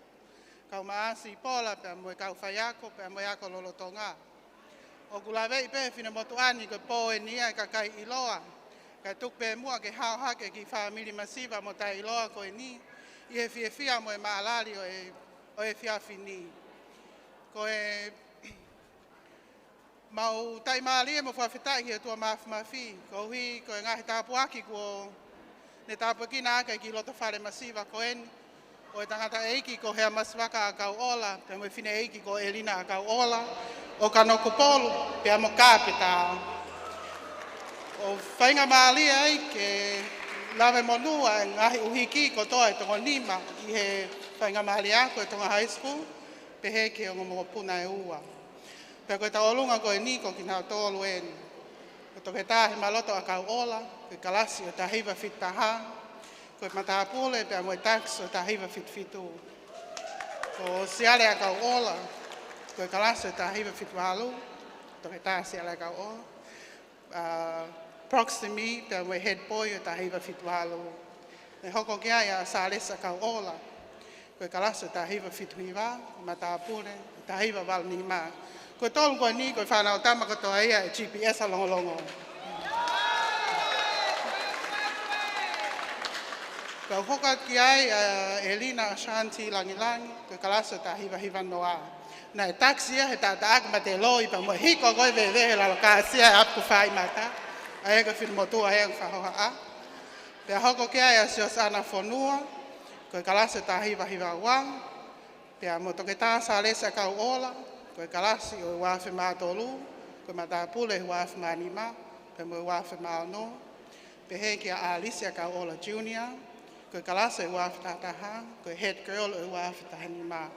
kau maʻa Sipola, pea mo e kau faiako, pea mo e ako lolotonga. ʻOku laveʻi pē he finemotuʻa ni ko e pō eni ia ʻa e kakai ʻiloa, Kae tuku pē muʻa ke hao hake ki he fāmili masiva mo taʻeʻiloa ko eni, ʻi he fiefia mo e maʻalali ʻo e, ʻo e efiafi ni. Ko e mau taʻimālie mo fakafetaʻi ki he ʻOtua Mafimafi, koeʻuhi ko e ngaahi tāpuaki kuo ne tāpuekina ʻaki e kiʻi loto fale masiva ko eni, ʻo e tangataʻeiki ko Hea Masivaka ʻAkauʻola, pea mo e fineʻeiki ko ʻElina ʻAkauʻola, ʻo Kanokupolu, pea mo Kāpeta. ʻO faingamālie ai ke lave monū ʻa e ngaahi ʻuhiki kotoa ʻe toko nima ʻi he faingamālie ako ʻe Tonga High School, pehē ki he ongo mokopuna ʻe ua. Pea ko e tauʻolunga ko eni ko kinautolu eni. Ko Toketā Hemaloto ʻAkauʻola, ko e kalasi ʻo e taha hiva fitu taha, ko e matāpule pea mo e tax ʻo e taha hiva fitu fitu. Ko Siale ʻAkauʻola, ko e kalasi ʻo e taha hiva fitu valu, Toketā Siale ʻAkauʻola, ʻa, Proximí, pea mo e head boy ʻo e taha hiva fitu valu. Ne hoko ki ai ʻa Sālesi ʻAkauʻola, ko e kalasi ʻo e taha hiva fitu hiva, matāpule, taha hiva valu nima. Ko e tolu ko eni, ko e fānau tama kotoa ia ʻa e G P S ʻa Longolongo. Pea hoko atu ki ai ʻa ʻElina Ashanti Langilangi, ko e kalasi ʻo e taha hiva hiva noa. Naʻe tax ia he taʻataʻaki mate loi pea mo e hiko ko e veve he lalo kāsia ʻa e ʻapi ko Faimata. ʻA ia ko e finemotuʻa ia ko Fahohaʻa. Pea hoko ki ai ʻa Siosiana Fonua, ko e kalasi ʻo e taha hiva hiva ua. Pea mo Toketā Sālesi ʻAkauʻola, ko e kalasi ʻo e ua afe mā tolu, ko e matāpule ʻo e ua afe mā nima, pea mo e ua afe mā ono. Pehē kia ʻAlisi ʻAkauʻola Junior, ko e kalasi ʻo e ua afe taha taha, ko e head girl ʻo e ua afe taha nima.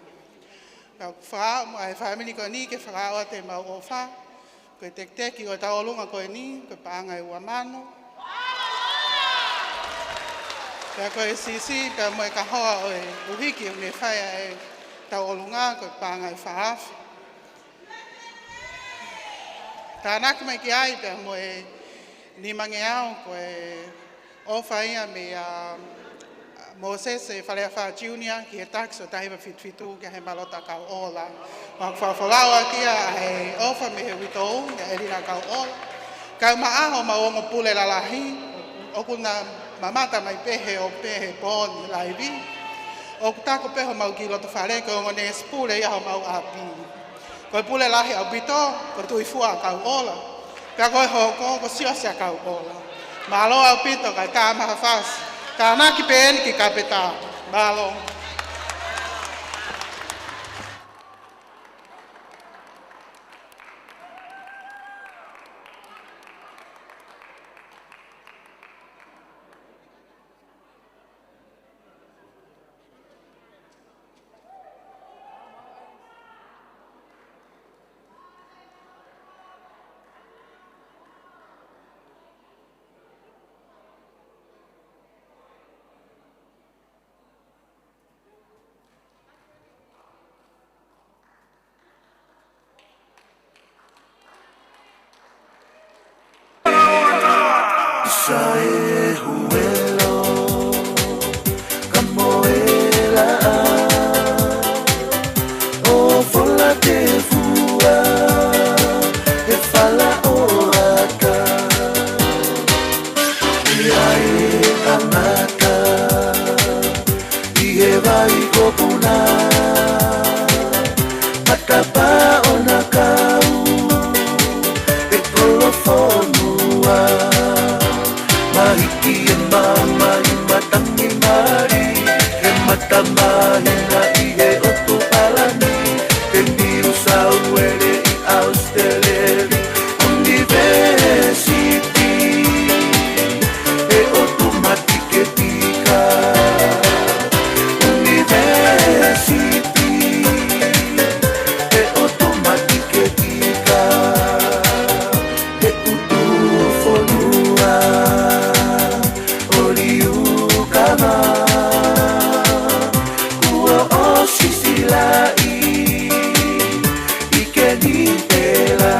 Pea ʻoku fakaʻamu ʻa e fāmili ko eni ke fakaaʻu atu ʻemau ʻofa, ko e tekiteki ʻo e tauʻolunga ko eni, ko e paʻanga ʻe ua mano. Pea ko e siʻisiʻi, pea mo e kahoa ʻo e ʻuhiki ʻoku ne fai ʻa e tauʻolunga, ko e paʻanga ʻe fā afe. Tānaki mai ki ai pea mo e nimangeau, ko e ʻofa ia meia Mōsese Faleʻafa Junior ki he tax ʻo e taha hiva fitu fitu kia Hemaloto ʻAkauʻola. Mau fakafolau atu ia ʻa e ʻofa mei he uitou, meia ʻElina ʻAkauʻola. Kae ʻumaʻā homau ongo pule lalahi, ʻoku na mamata mai pē he ʻo pē he pō ni laivi. ʻOku taku pē homau kiʻi loto fale ko e ongo neesi pule ia homau ʻapi. Ko e pule lahi ʻaupito, ko Tuʻifua ʻAkauʻola. Pea ko e hoko, ko Siosi ʻAkauʻola. Mālō ʻaupito, kae tā maha fasi. Tānaki pē eni ki Kāpeta. Mālō. Saehuelo, Kamoela, ʻo Folatefua, ʻe fala ʻo aka. ʻI ai ʻa mata, ʻi he vai ko Puna, matapā ʻo Nakau, ʻe kolofonua, mahiki ʻe mama ʻi matangi mali, ʻe mata mahina ʻi he ʻotu palani, ʻe Niu Sauele ʻi ʻAositeleli, ʻunivēsiti, ʻe ʻotu matiketika, ʻunivēsiti, ʻe ʻotu matiketika, ʻe ʻutu fonua, ʻo Liukava, kuo ʻosi silaʻi ʻi Kenipela,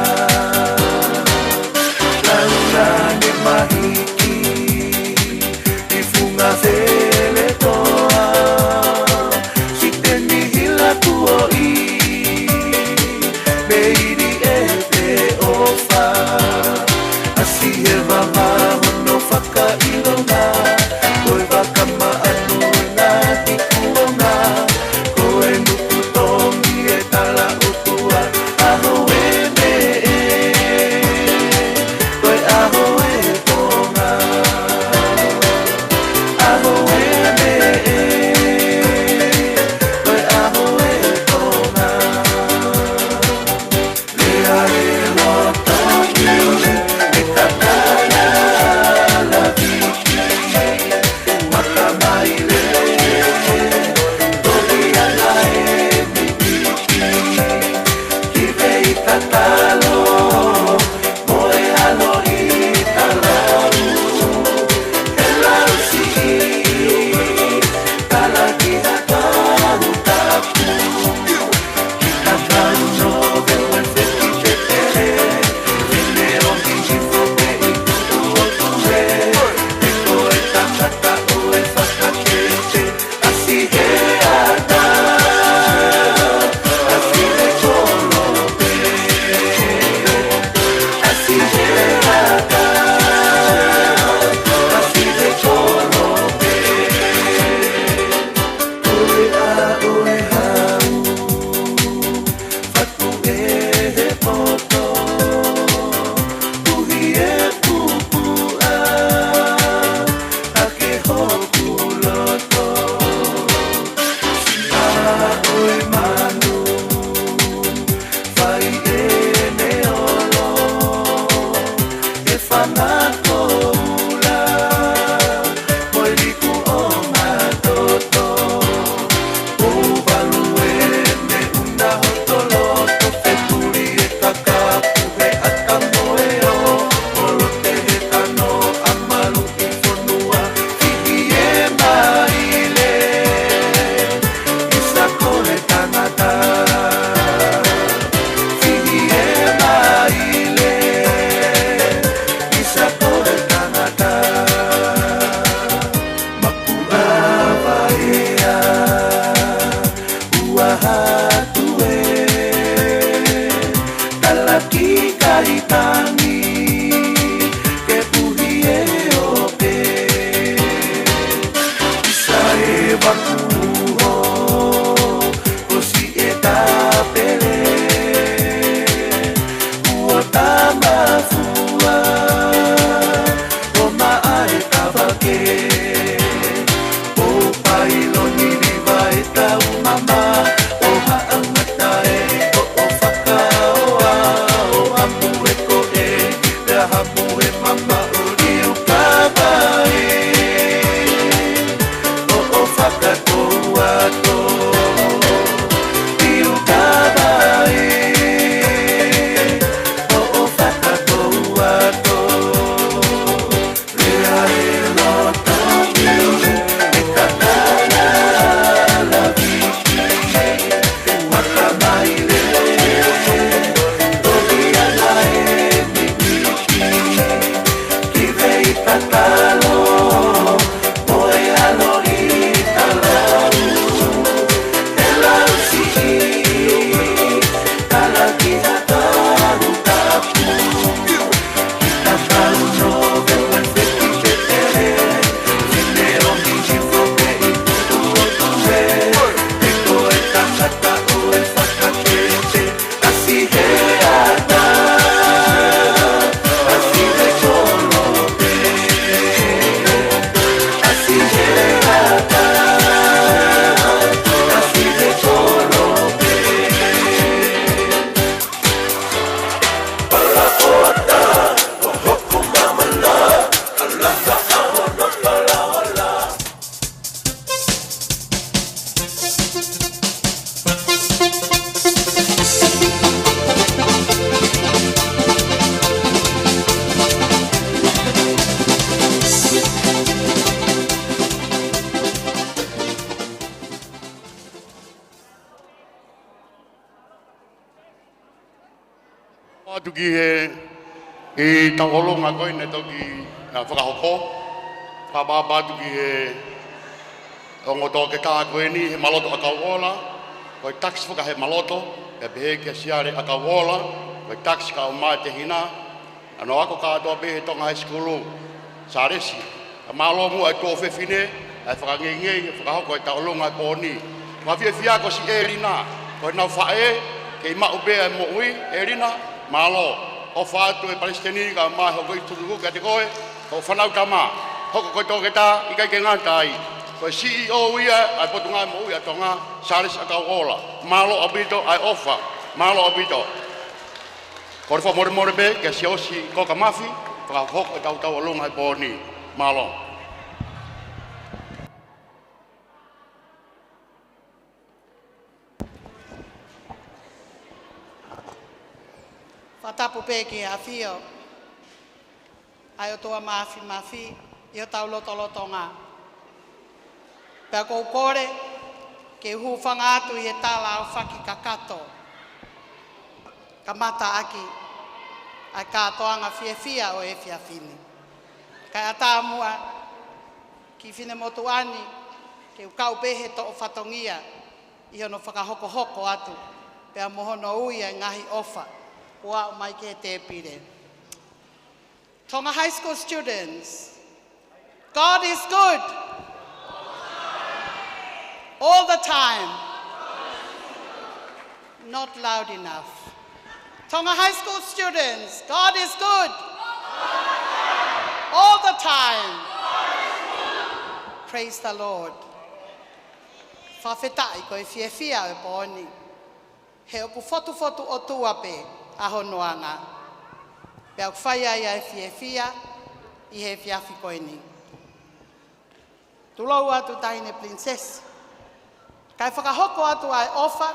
Atu ki he, ʻi he tauʻolunga ko eni ʻe toki, ā, fakahoko. Fakaʻapaʻapa atu ki he ongo toketā ko eni he Maloto ʻAkauʻola, ko e takisi fakahe Maloto, pea pehē kia Siale ʻAkauʻola, ko e takisi ka o Mātehina, ʻa hono ako kātoa pē he Tonga High School, Sālesi. Ka mālō muʻa e tuofefine, ʻa e fakangeingei, fakahoko e tauʻolunga he pō ni. Fakafiefia ko siʻi ʻElina, ko ʻenau faʻē, kei maʻu pē ʻa e moʻui, ʻElina, mālō. ʻOfa atu e Palesiteni kae ʻumaʻā e houʻeiki tutuku kiate koe, ko e fānau tama, hoko ko e toketā, ʻikai ke ngata ai. Ko e C E O ia ʻa e Potungāue Moʻui ʻa Tonga, Sālesi ʻAkauʻola. Mālō ʻaupito ʻa e ʻofa, mālō ʻaupito. Kole fakamolemole pē kia Siaosi Koka Mafi, fakahoko ʻetau tauʻolunga he pō ni. Mālō. Fakatapu pē ki he ʻafio ʻa e ʻOtua Māfimafi ʻi hotau lotolotonga. Pea ʻoku ou kole ke u hūfanga atu ʻi he tala ʻo fakakakato, kamata ʻaki ʻa e kātoanga fiefia ʻo e efiafi ni. Kae ʻatā muʻa ki he finemotuʻa ni ke u kau pē he toʻo fatongia ʻi hono fakahokohoko atu pea mo hono ui ʻa e ngaahi ʻofa kuo aʻu mai ki he tēpile. Tonga High School students, God is good. All the time. Not loud enough. Tonga High School students, God is good. All the time. Praise the Lord. Fakafetaʻi ko e fiefia ʻo e pō ni. He ʻoku fotufotu ʻOtua pē ʻa hono anga. Pea ʻoku fai ai ʻa e fiefia ʻi he efiafi ko eni. Tulou atu Taʻahine Pilinisesi. Kae fakahoko atu ʻa e ʻofa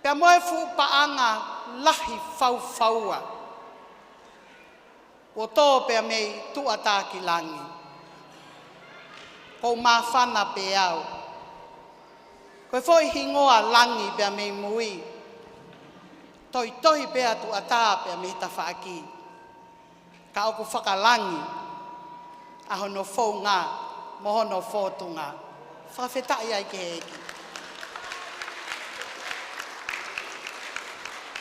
pea mo e fuʻu paʻanga lahi faufaua kuo tō pea mei tuʻa tā ki langi. ʻOku ou māfana pē au. Ko e foʻi hingoa langi pea mei mui, tohitohi pē ʻa tuʻa tā pea mei tafaʻaki. Ka ʻoku fakalangi ʻa hono founga mo hono fōtunga. Fakafetaʻi ai ki he ʻEiki.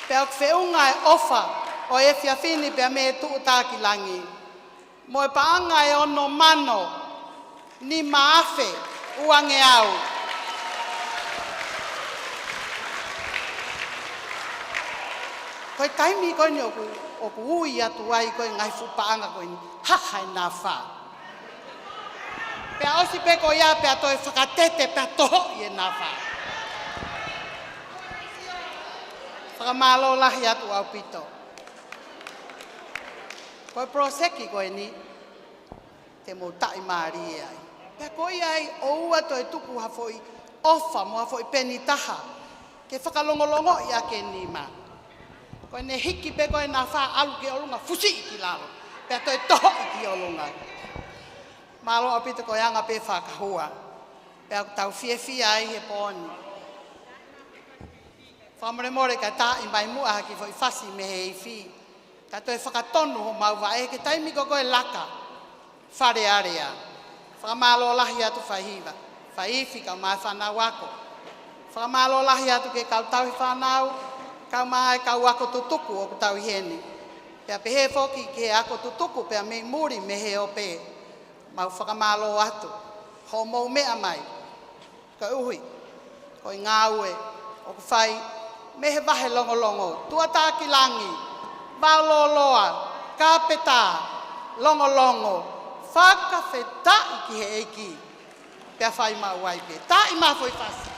Pea ʻoku feʻunga e ʻofa ʻo e efiafi ni pea mei tuʻa tā ki langi mo e paʻanga ʻe ono mano nima afe uangeau. Ko e taimi ko eni ʻoku, ʻoku ui atu ai ko e ngaahi fuʻu paʻanga ko eni, haha e nafa. Pea ʻosi pē ko ia pea toe fakatete pea tohoʻi e nafa. Fakamālō lahi atu ʻaupito. Ko e poloseki ko eni te mou taʻimālie ai. Pea ko ia ai ʻoua toe tuku ha foʻi ʻofa mo ha foʻi peni taha ke fakalongolongoʻi ʻaki e nima. Ko ʻene hiki pē ko e nafa ʻalu ki ʻolunga, fusiʻi ki lalo pea toe tohoʻi ki ʻolunga. Mālō ʻaupito, ko e anga pē fakahua. Pea ʻoku tau fiefia ai he pō ni. Fakamolemole ka taaʻi mai muʻa ha kiʻi foʻi fasi mei he ifi, ka toe fakatonu homau vaʻe he taimi ko ē laka Fale Alea. Fakamālō lahi atu faihiva, faifi kae ʻumaʻā e fānau ako. Fakamālō lahi atu ki he kau tauhi fānau, kae ʻumaʻā e kau ako tutuku ʻoku tau ʻi heni. Pea pehē foki ki he ako tutuku pea mei muli mei he ope. Mau fakamālō atu hoʻomou meʻa mai. Koeʻuhi ko e ngāue ʻoku fai mei he vahe longolongo, tuʻa tā ki langi, vao lōloa, kāpeta, longolongo. Fakafetaʻi ki he ʻEiki. Pea fai maʻu ai pē. Taaʻi mai ha foʻi fasi.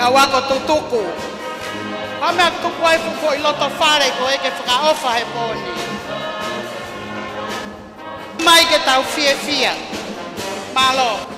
Kau ako tutuku. Ko e meʻa tuku ai fuʻu foʻi loto fale ko ē ke fakaʻofa he pō ni. Mai ke tau fiefia. Mālō.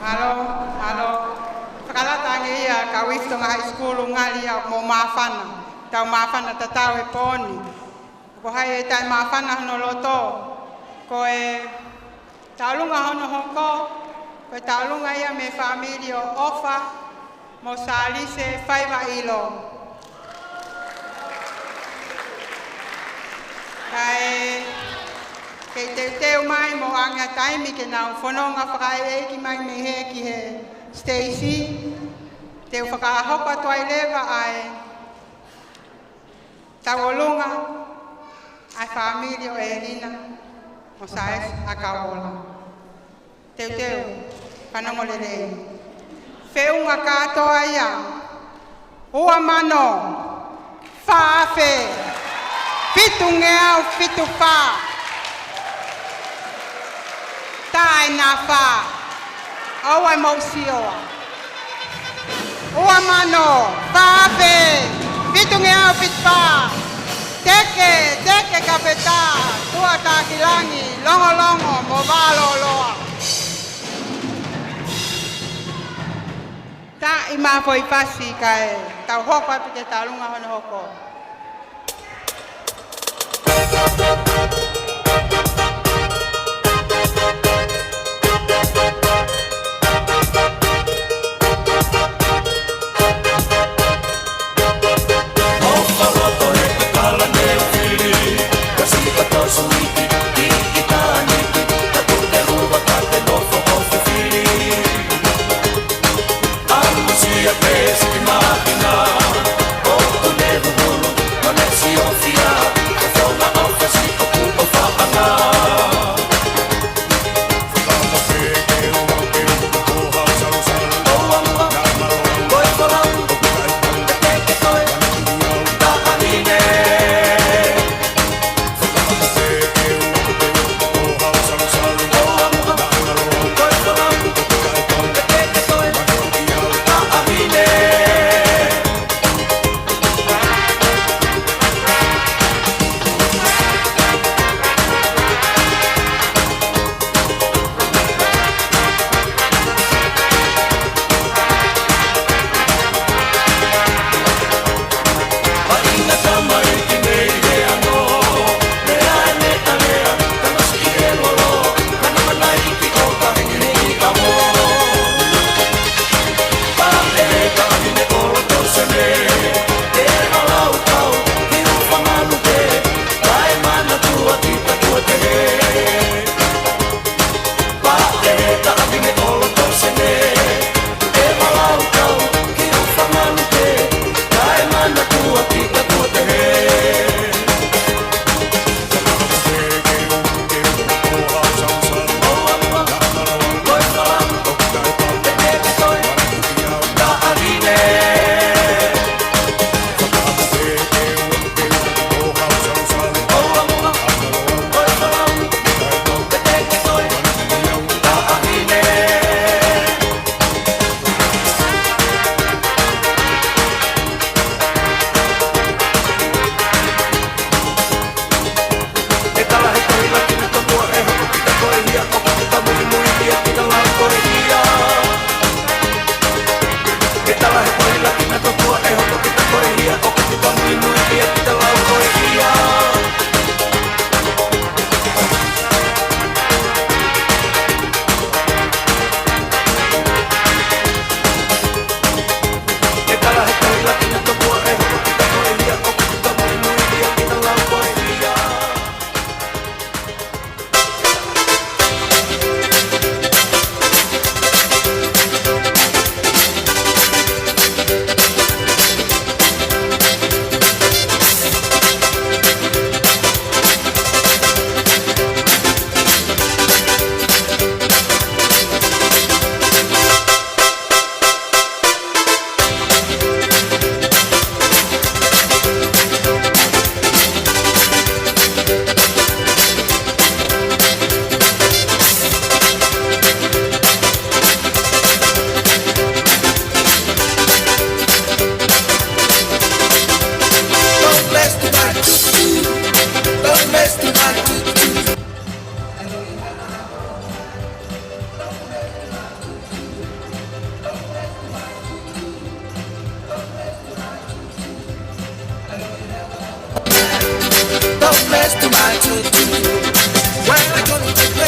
Mālō, mālō. Fakalata ange ia kau ifi Tonga High School, ngali ia mo māfana. Tau māfana tatau he pō ni. Ko hai ʻe taʻemāfana hono loto, ko e tauʻolunga hono hoko, ko e tauʻolunga ia mei he fāmili ʻo ʻOfa mo Salise Faivailo. Kae kei teuteu mai mo ʻange ha taimi ke nau fononga fakaʻeiʻeiki mai mei he ki he siteisi, te u fakahoko atu ai leva ʻa e tauʻolunga ʻa e fāmili ʻo ʻElina mo Saesi ʻAkauola. Teuteu, fanongo lelei. Feʻunga kātoa ia. Ua mano, fā afe, fitungeau fitu fā. Taʻenafa. ʻOua ʻe mou sioa. Ua mano, fā afe, fitungeau fitu fā. Teke, teke kapeta, Tuʻa Takilangi, Longolongo mo Vālōloa. Taʻi mā foʻi fasi kae tau hoko atu ki he tauʻolunga hono hoko.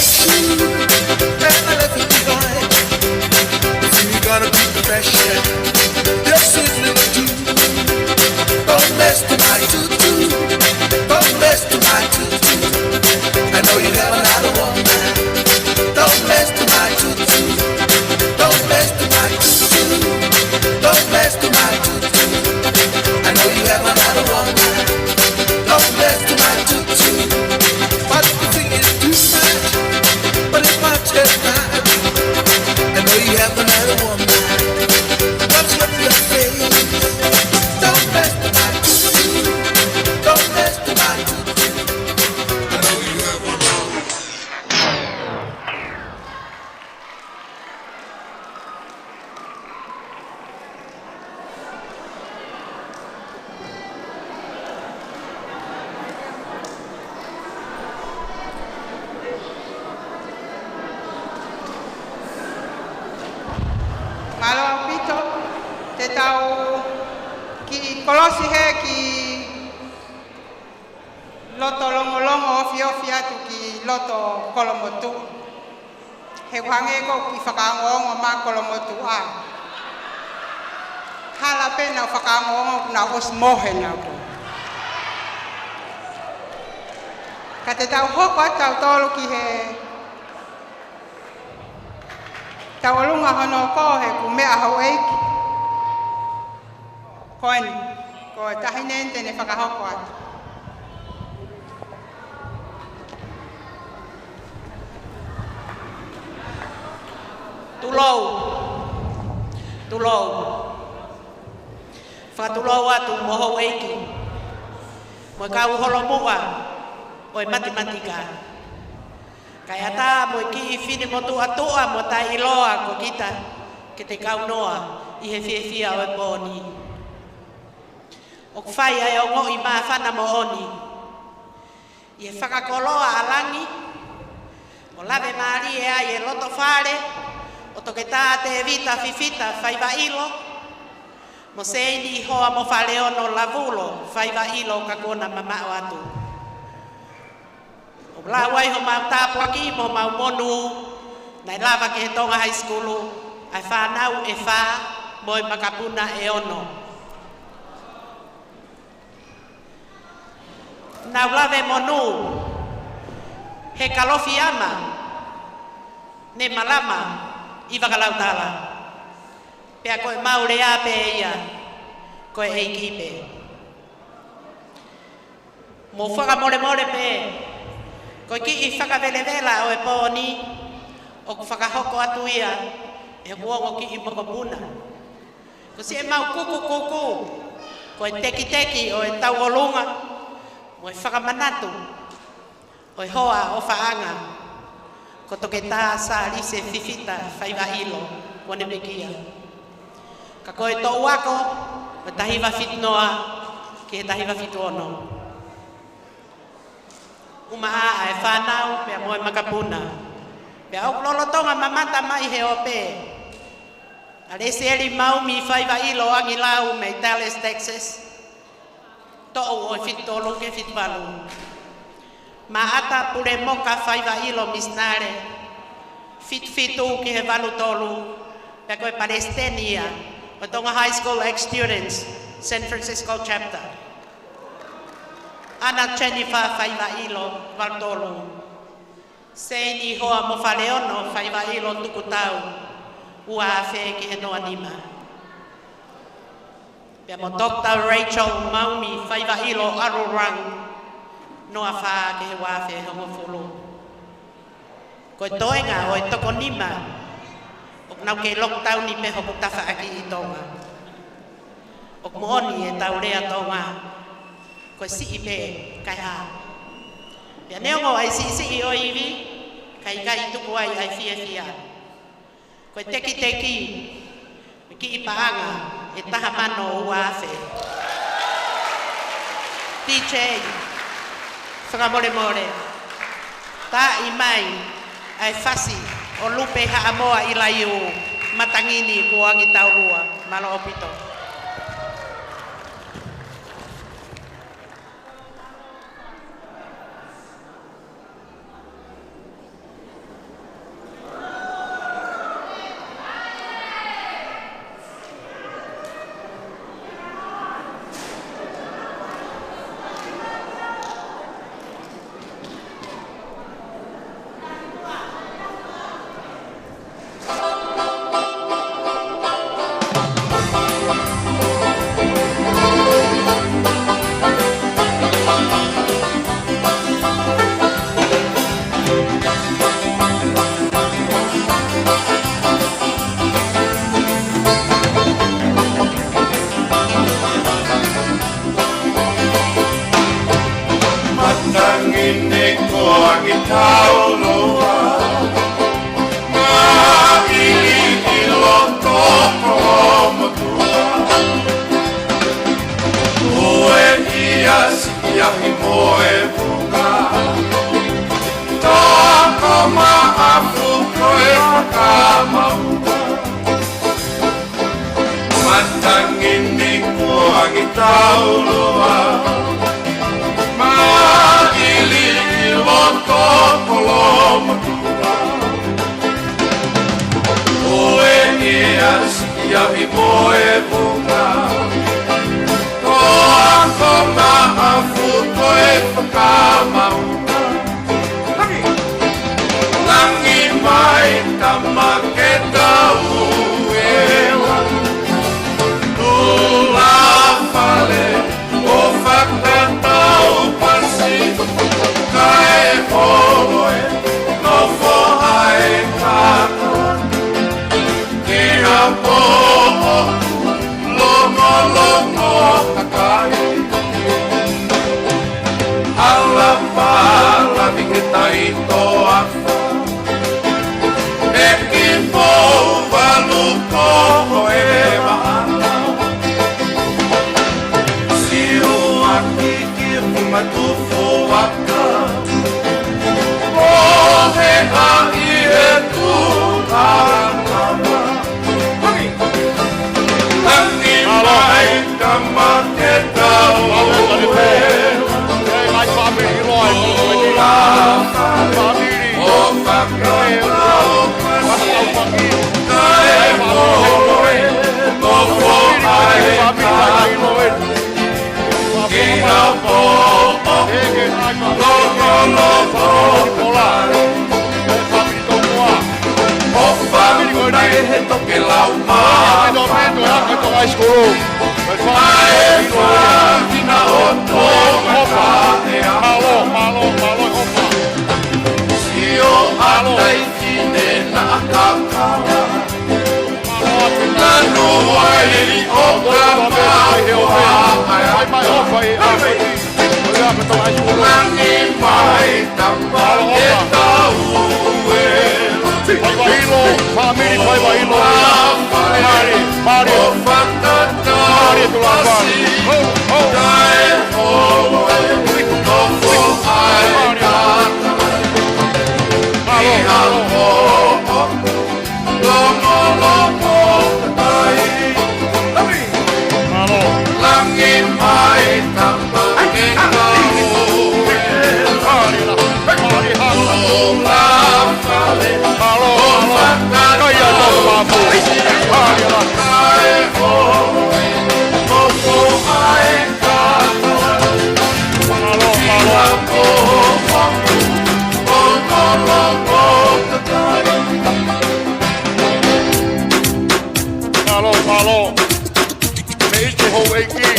Never left you behind. If you're gonna be precious, your sweet little tune. Don't mess with my tutu. Don't mess with my tutu. I know you have another woman. Don't mess with my tutu. Don't mess with my tutu. Don't mess with my tutu. I know you have another woman. Don't mess with my tutu. But the thing is too much. But it's my turn. I know you have another woman. What's with your face? Don't mess with my tutu. Don't mess with my tutu. I know you have another woman. Mālō ʻaupito, te tau kiʻi kolosi he kiʻi loto longolongo ofiofi atu ki loto Kolomotuʻa. He ʻoku hangē ko e kiʻi fakaongoongo mai Kolomotuʻa. Hala pē naʻa ku fakaongoongo kuo na ʻosi mohe nautolu. Ka te tau hoko atu tautolu ki he tauʻolunga hono hoko he kuo meʻa houʻeiki. Ko eni, ko e taʻahine eni te ne fakahoko atu. Tulou. Tulou. Fakatulou atu mo houʻeiki. Mo e kau holomuʻa ʻo e matematika. Kae ʻatā mo e kiʻi finemotuʻa tuʻa mo taʻeʻiloa ko kita ke te kaunoa ʻi he fiefia ʻo e pō ni. ʻOku fai ʻa e ongoʻi māfana moʻoni ʻi he fakakoloa ʻa langi, ʻo lave mālie ai e loto fale ʻo Toketā Tēvita Fifita Faivaʻilo, mo Seini Hoa mo Faleono Lavulo Faivaʻilo ka kuo na mamaʻo atu. ʻO lau ai homau tāpuaki mo homau monū, naʻe lava ki he Tonga High School ʻa e fānau ʻe fā mo e makapuna ʻe ono. Nau lave monū he Kalofiama ne malama ʻi Vakalautala. Pea ko e mau lea pē ia, ko e ʻEiki pē. Mou fakamolemole pē, ko e kiʻi fakavelevela ʻo e pō ni, ʻoku fakahoko atu ia ʻe hoku ongo kiʻi mokopuna. Ko siʻemau kukukuku, ko e tekiteki ʻo e tauʻolunga, mo e fakamanatu ʻo e hoa ʻofaʻanga, ko Toketā Sālise Fifita Faivaʻilo, kuo ne pekia. Ka ko e toʻu ako, ko e taha hiva fitu noa ki he taha hiva fitu ono. ʻUmaʻā ʻa e fānau pea mo e makapuna. Pea ʻoku lolotonga mamata mai he ope ʻa Lesieli Maumi Faivaʻilo Angilau mei Dallas, Texas. Toʻu ʻo e fitu tolu ki he fitu valu. Maʻata Pulemoka Faivaʻilo misinale, fitu fitu ki he valu tolu, pea ko e palesiteni ia ʻo e Tonga High School Ex-Students, San Francisco Chapter. ʻAna Jennifer Faivaʻilo, valu tolu. Seini Hoa mo Faleono Faivaʻilo Tukutau, ua afe ki he noa nima. Pea mo Doctor Rachel Maumi Faivaʻilo Arurang, noa fā ki he ua afe hongofulu. Ko e toenga ʻo e toko nima ʻoku nau kei lockdown pē hoku tafaʻaki ʻi Tonga. ʻOku moʻoni ʻetau lea Tonga, ko e siʻi pē kae hā. Pea neongo ʻa e siʻisiʻi ʻo e ivi, ka ʻikai tuku ai ʻa e fiefia. Ko e tekiteki, ko e kiʻi paʻanga ʻe taha mano ua afe. DJ, fakamolemole, taaʻi mai ʻa e fasi ʻo Lupe Haʻamoa ʻIlaiū, Matangi ni kuo angi taulua, mālō ʻaupito. Matangi ni kuangi taulua, maʻili ʻi loto kolomatua. Ue ni asi ia i moe vunga, ko ako maʻafu ko e fakamau. Langi mai tama ke tau ela. Tula fale ʻo fakatau pasi, kae ʻoua ʻe nofo ai kaka. Ki ha poʻo longolongo kakai. Hala pala mi ke tai toafa. E ki pou valu ko e maʻana. Siu aki ki matufu aka. Ko he a i e tu a. Langi mai tama ke tau ue. Ua fale ʻo fakatau pasi, kae ʻoua ʻe nofo ai kaka. Ki ha poʻo longolongo kakai. ʻO fāmili ko eni he tokelau mā. Ai, fāmili na o tō mata ea. Mālō, mālō, mālō, ʻofa. Sio ʻa tai fine na akaka. Nanu ai ʻo ka mai he o mai. Ai mai ʻofa e a. Langi mai tama ke tau ue. Faiva ʻilo, fāmili faiva ʻilo. Mālie, mālie. Mālie tu la pali. Ho, ho. Mālie. Mālie. Mālō. Langi mai tama ke tau ue. Mālō, mālō. Kai atu māpu. Mālō. Mālō, mālō. Mālō, mālō. Mei te houʻeiki,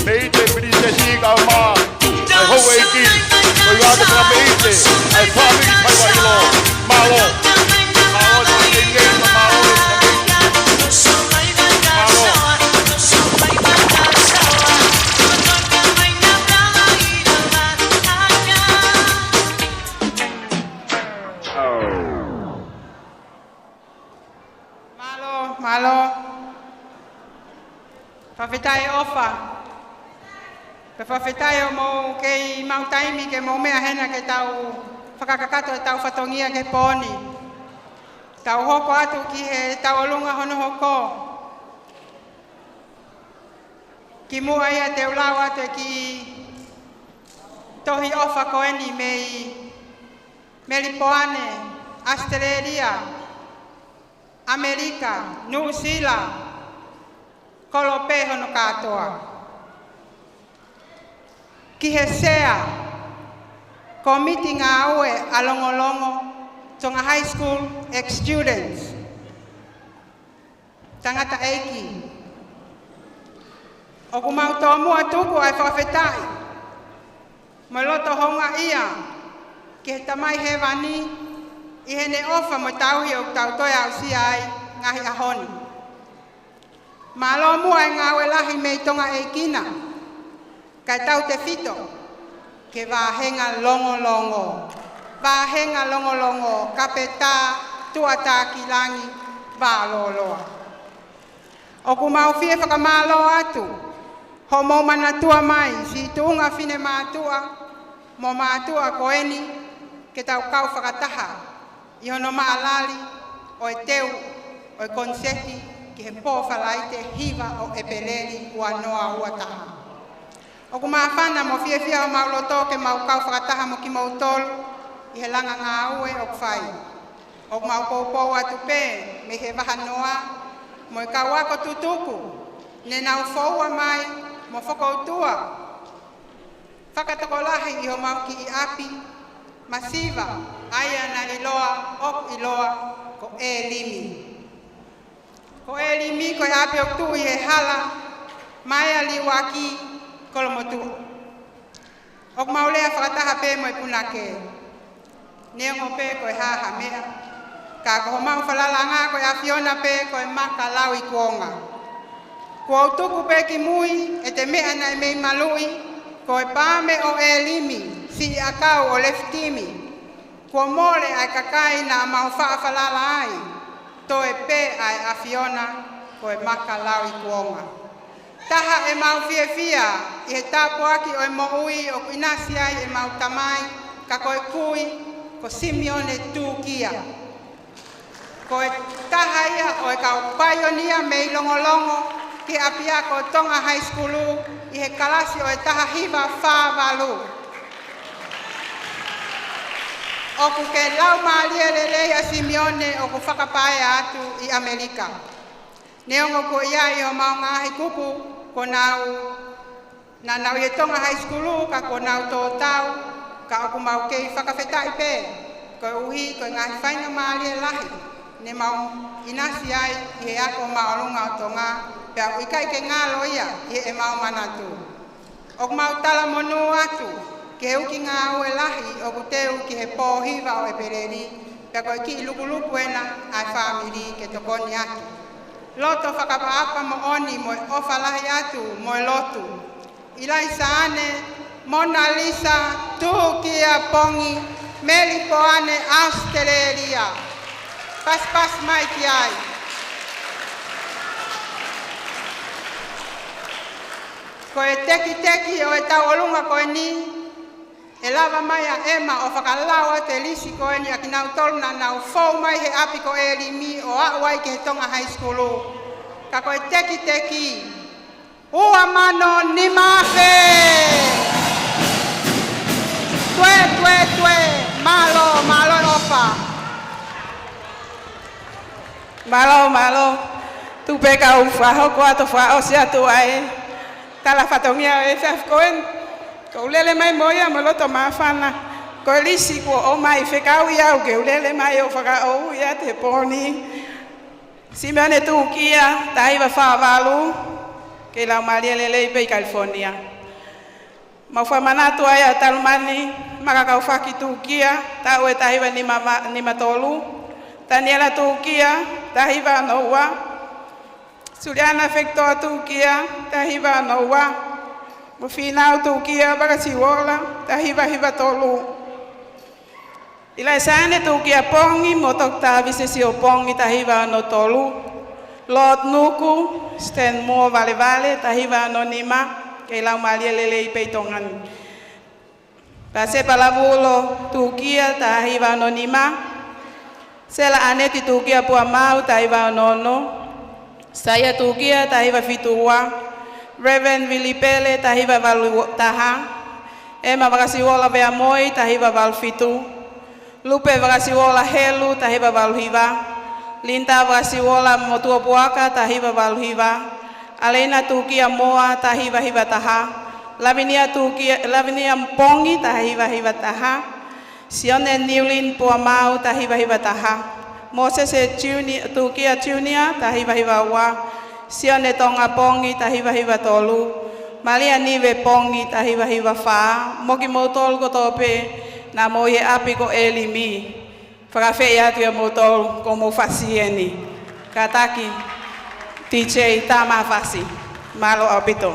mei te Pilinisesi Kauma, ʻa e houʻeiki, ko ia ko mei te, ʻa e fāmili faiva ʻilo. Mālō. Mālō, mālō, mālō. Mālō. Mālō, mālō. Fakafetaʻi ʻofa. Pea fakafetaʻi hoʻomou kei maʻu taimi ke mou meʻa hena ke tau fakakakato ʻetau fatongia ki he pō ni. Tau hoko atu ki he tauʻolunga hono hoko. Kimuʻa ia te u lau atu e kiʻi tohi ʻofa ko eni mei Melipoane, ʻAositelēlia, ʻAmelika, Nuʻusila, kolope hono kātoa. Ki he sea, kōmiti ngāue ʻa Longolongo, Tonga High School ex-students. Tangataʻeiki. ʻOku mau tomuʻa tuku ʻa e fakafetaʻi mo e loto houngaʻia ki he Tamai Hēvani ʻi heʻene ʻofa mo e tauhi ʻoku tau toe aʻusia ai ngaahi ʻaho ni. Mālō muʻa e ngāue lahi mei Tonga ʻEiki na. Kae tautefito ki he vāhenga Longolongo. Vāhenga Longolongo, Kapetā, Tuʻatākilangi, Vālōloa. ʻOku mau fie fakamālō atu hoʻomou manatua mai siʻi tuʻunga finemātuʻa mo mātuʻa ko eni ke tau kau fakataha ʻi hono maʻalali ʻo e teu ʻo e koniseti ki he pō Falaite hiva ʻo ʻEpeleli ua noa ua taha. ʻOku māfana mo fiefia homau loto ke mau kau fakataha mo kimoutolu ʻi he langa ngāue ʻoku fai. ʻOku mau poupou atu pē mei he vaha noa mo e kau ako tutuku ne nau foua mai mo fokoutua fakatokolahi ʻi homau kiʻi ʻapi masiva, ʻa ia naʻe ʻiloa, ʻoku ʻiloa ko ʻElimi. Ko ʻElimi ko e ʻapi ʻoku tuʻu ʻi he hala Maea Liuaki, Kolomotuʻa. ʻOku mau lea fakataha pē mo e punake. Neongo pē ko e hā ha meʻa, ka ko homau falalanga ko e ʻAfiona pē ko e maka lauikuonga. Kuo u tuku pē ki mui ʻete meʻa naʻe mei maluʻi, ko e paame ʻo ʻElimi, siʻi ʻakau ʻo Lefitimi. Kuo mole ʻa e kakai naʻa mau faʻa falala ai, toe pē ʻa e ʻAfiona ko e maka lauikuonga. Taha ʻemau fiefia ʻi he tāpuaki ʻo e moʻui ʻoku ʻinasi ai ʻemau tamai, ka ko e kui ko Simione Tūkia. Ko e taha ia ʻo e kau paionia mei Longolongo ki he ʻapiako Tonga High School ʻi he kalasi ʻo e taha hiva fā valu. ʻOku ke laumālie lelei ʻa Simione ʻoku fakapaea atu ʻi ʻAmelika. Neongo kuo ʻi ai homau ngaahi kupu kuo nau, naʻa nau ʻi he Tonga High School ka kuo nau tō tau, ka ʻoku mau kei fakafetaʻi pē, koeʻuhi ko e ngaahi faingamālie lahi ne mau ʻinasi ai ʻi he ako māʻolunga ʻo Tonga, pea ʻoku ʻikai ke ngalo ia ʻi heʻemau manatu. ʻOku mau talamonū atu ki he uki ngāue lahi ʻoku teu ki he pō hiva ʻo ʻEpeleli, pea ko e kiʻi lukuluku ena ʻa e fāmili ke tokoni atu. Loto fakaʻapaʻapa moʻoni mo e ʻofa lahi atu mo e lotu. ʻIlaisaane Monalisa Tūkia Pongi, Melipoane, ʻAositelēlia. Pasipasi mai ki ai. Ko e tekiteki ʻo e tauʻolunga ko eni, ʻe lava mai ʻa ʻEma ʻo fakalau atu e lisi ko eni ʻa kinautolu naʻa nau fou mai he ʻapi ko ʻElimi ʻo aʻu ai ki he Tonga High School. Ka ko e tekiteki, ua mano nima afe. Tue, tue, tue. Mālō, mālō e ʻofa. Mālō, mālō. Tuku pē kau fakahoko atu, fakaʻosi atu ʻa e tala fatongia ʻo e efiafi ko eni. Ko u lele mai mo ia mo loto māfana. Ko e lisi kuo ʻomai fekauʻi au ke u lele mai ʻo fakaʻosi atu he pō ni. Simione Tūkia, taha hiva fā valu, kei laumālie lelei pē ʻi California. Mau fakamanatu ai ʻa Talumani Makakaufaki Tūkia, taʻu ʻe taha hiva nima va-, nima tolu. Taniela Tūkia, taha hiva ono ua. Suliana Fekitoa Tūkia, taha hiva ono ua. Mo Fīnau Tūkia Vakasiuola, taha hiva hiva tolu. ʻIlaisaane Tūkia Pongi mo Toketā Visesio Pongi, taha hiva ono tolu. Lord Nuku, Stanmore Valevale, taha hiva ono nima, kei laumālie lelei pē ʻi Tonga ni. Pasepa Lavulo Tūkia, taha hiva ono nima. Sela ʻAneti Tūkia Puamau, taha hiva ono ono. Saia Tūkia, taha hiva fitu ua. Reverend Vili Pele, taha hiva valu taha. ʻEma Vakasiuola Veamoi, taha hiva valu fitu. Lupe Vakasiuola Helu, taha hiva valu hiva. Linda Vakasiuola Motuopuaka, taha hiva valu hiva. ʻAleina Tūkia Moa, taha hiva hiva taha. Lavinia Tūkia, Lavinia Pongi, taha hiva hiva taha. Sione Niulin Puamau, taha hiva hiva taha. Mōsese Junior, Tūkia Junior, taha hiva hiva ua. Sione Tonga Pongi, taha hiva hiva tolu. Malia Nive Pongi, taha hiva hiva fā. Mo kimoutolu kotoa pē naʻa mou ʻi he ʻapi ko ʻElimi. Fakaafeʻi atu ʻia moutolu ko mou fasi eni. Kātaki, D J, tā mai e fasi. Mālō ʻaupito.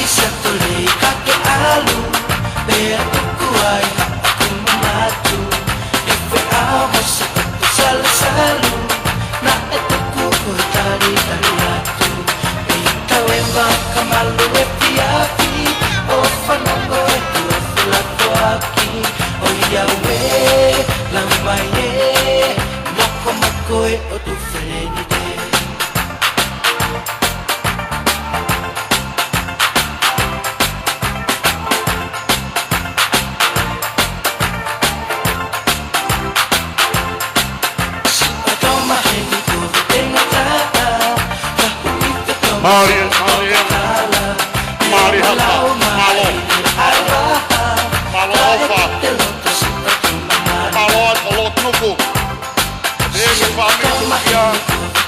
Sātole ka ke ʻalu, pea tuku ai haʻaku manatu. He feʻao mo se ʻotu salusalu, naʻe tuku ko e talitali atu. Pea tau e vaka malu efiafi, ʻo fanongo e tuʻa felāveʻi. ʻO ia ue, lau mai ē, mokomoko e ʻotu feleni te. Mālie, mālie. Mālie Haka, mālō. Mālō ʻOfa. Mālō atu Lord Nuku. Pea ki he fāmili ia,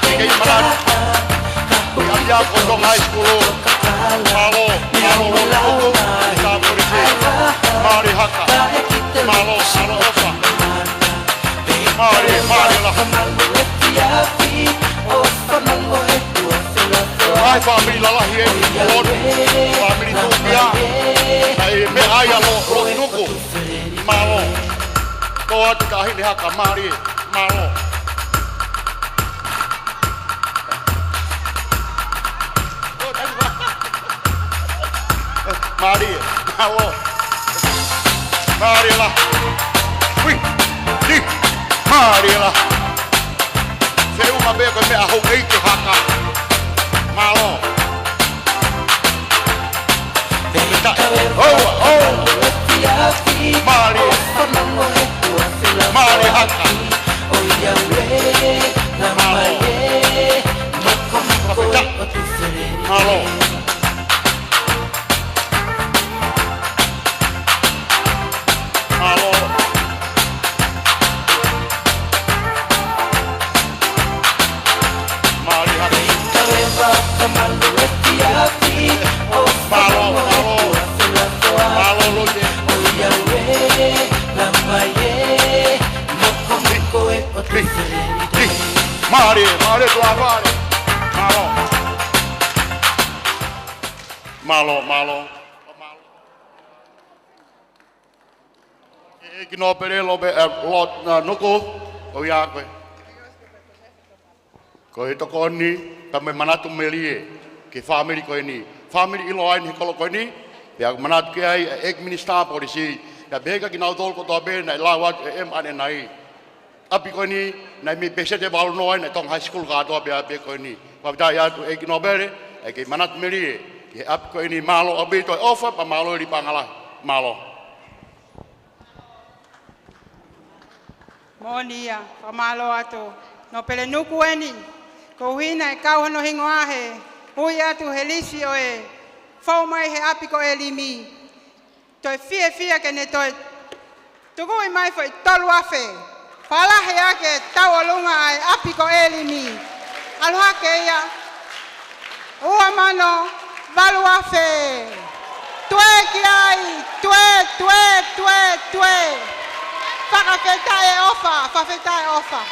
kei manatu. ʻI ʻapiako Tonga High School. Mālō, mālō Lord Nuku. Mālie Haka. Mālō, mālō ʻOfa. Mālie, mālie lahi. Ai, fāmili lalahi ē, Lord. Fāmili Tupia. Ai, meʻa ia Lord, Lord Nuku. Mālō. Ko atu ka hili Haka, mālie. Mālō. Mālie, mālō. Mālie lahi. Ui, ni, mālie lahi. Feʻunga pē ko e meʻa hou ʻeiki Haka. Mālō. Mālie. Mālie Haka. Mālō. Mālō. Mālō. Mālie Haka. Mālō, mālō. Mālō, Lord. Mālie, mālie, tuʻa vale. Mālō. Mālō, mālō. ʻEiki Nōpele Lobe, eh, Lord, uh, Nuku, ʻo ia ko ē. Ko e tokoni, pea mo e manatu melie, ki he fāmili ko eni. Fāmili ʻiloa eni he kolo ko eni, pea manatu ki ai, ʻEiki Minisitā Polisi, pea pehē kia kinautolu kotoa pē, naʻe lau atu ʻe M N N I. ʻApi ko eni, naʻe mei peseti ʻe valu noa ai, naʻe Tonga High School kātoa pē ʻapi ko eni. Fakafetaʻi atu ʻEiki Nōpele, ʻe kei manatu melie, ki he ʻapi ko eni, mālō ʻaupito e ʻofa, pea mālō e liʻipaʻanga lahi. Mālō. Moʻoni ia, fakamālō atu. Nōpele Nuku eni, koeʻuhi naʻe kau hono hingoa he, ui atu he lisi ʻo e, fou mai he ʻapi ko ʻElimi. Toe fiefia ke ne toe tukuʻi mai foʻi tolu afe. Fakalahi ʻaki e tauʻolunga ʻa e ʻapi ko ʻElimi. ʻAlu hake ia. Ua mano, valu afe. Tuē ki ai, tuē, tuē, tuē, tuē. Fakafetaʻi e ʻofa, fakafetaʻi e ʻofa.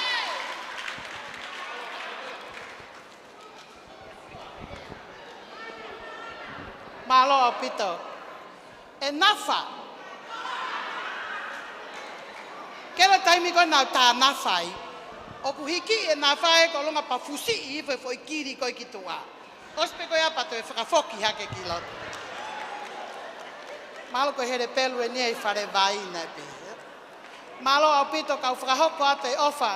Mālō ʻaupito. ʻE Nafa. Kele taimi ko ē naʻa ku tā Nafa ai. ʻOku hiki e Nafa ē ko e ʻolunga pea fusiʻi hifo e foʻi kili ko ē ki tuʻa. ʻOsi pē ko ia pea toe fakafoki hake ki loto. Mahalo ko e hele pelu eni ʻi Falevai naʻe pehē. Mālō ʻaupito, kau fakahoko atu e ʻofa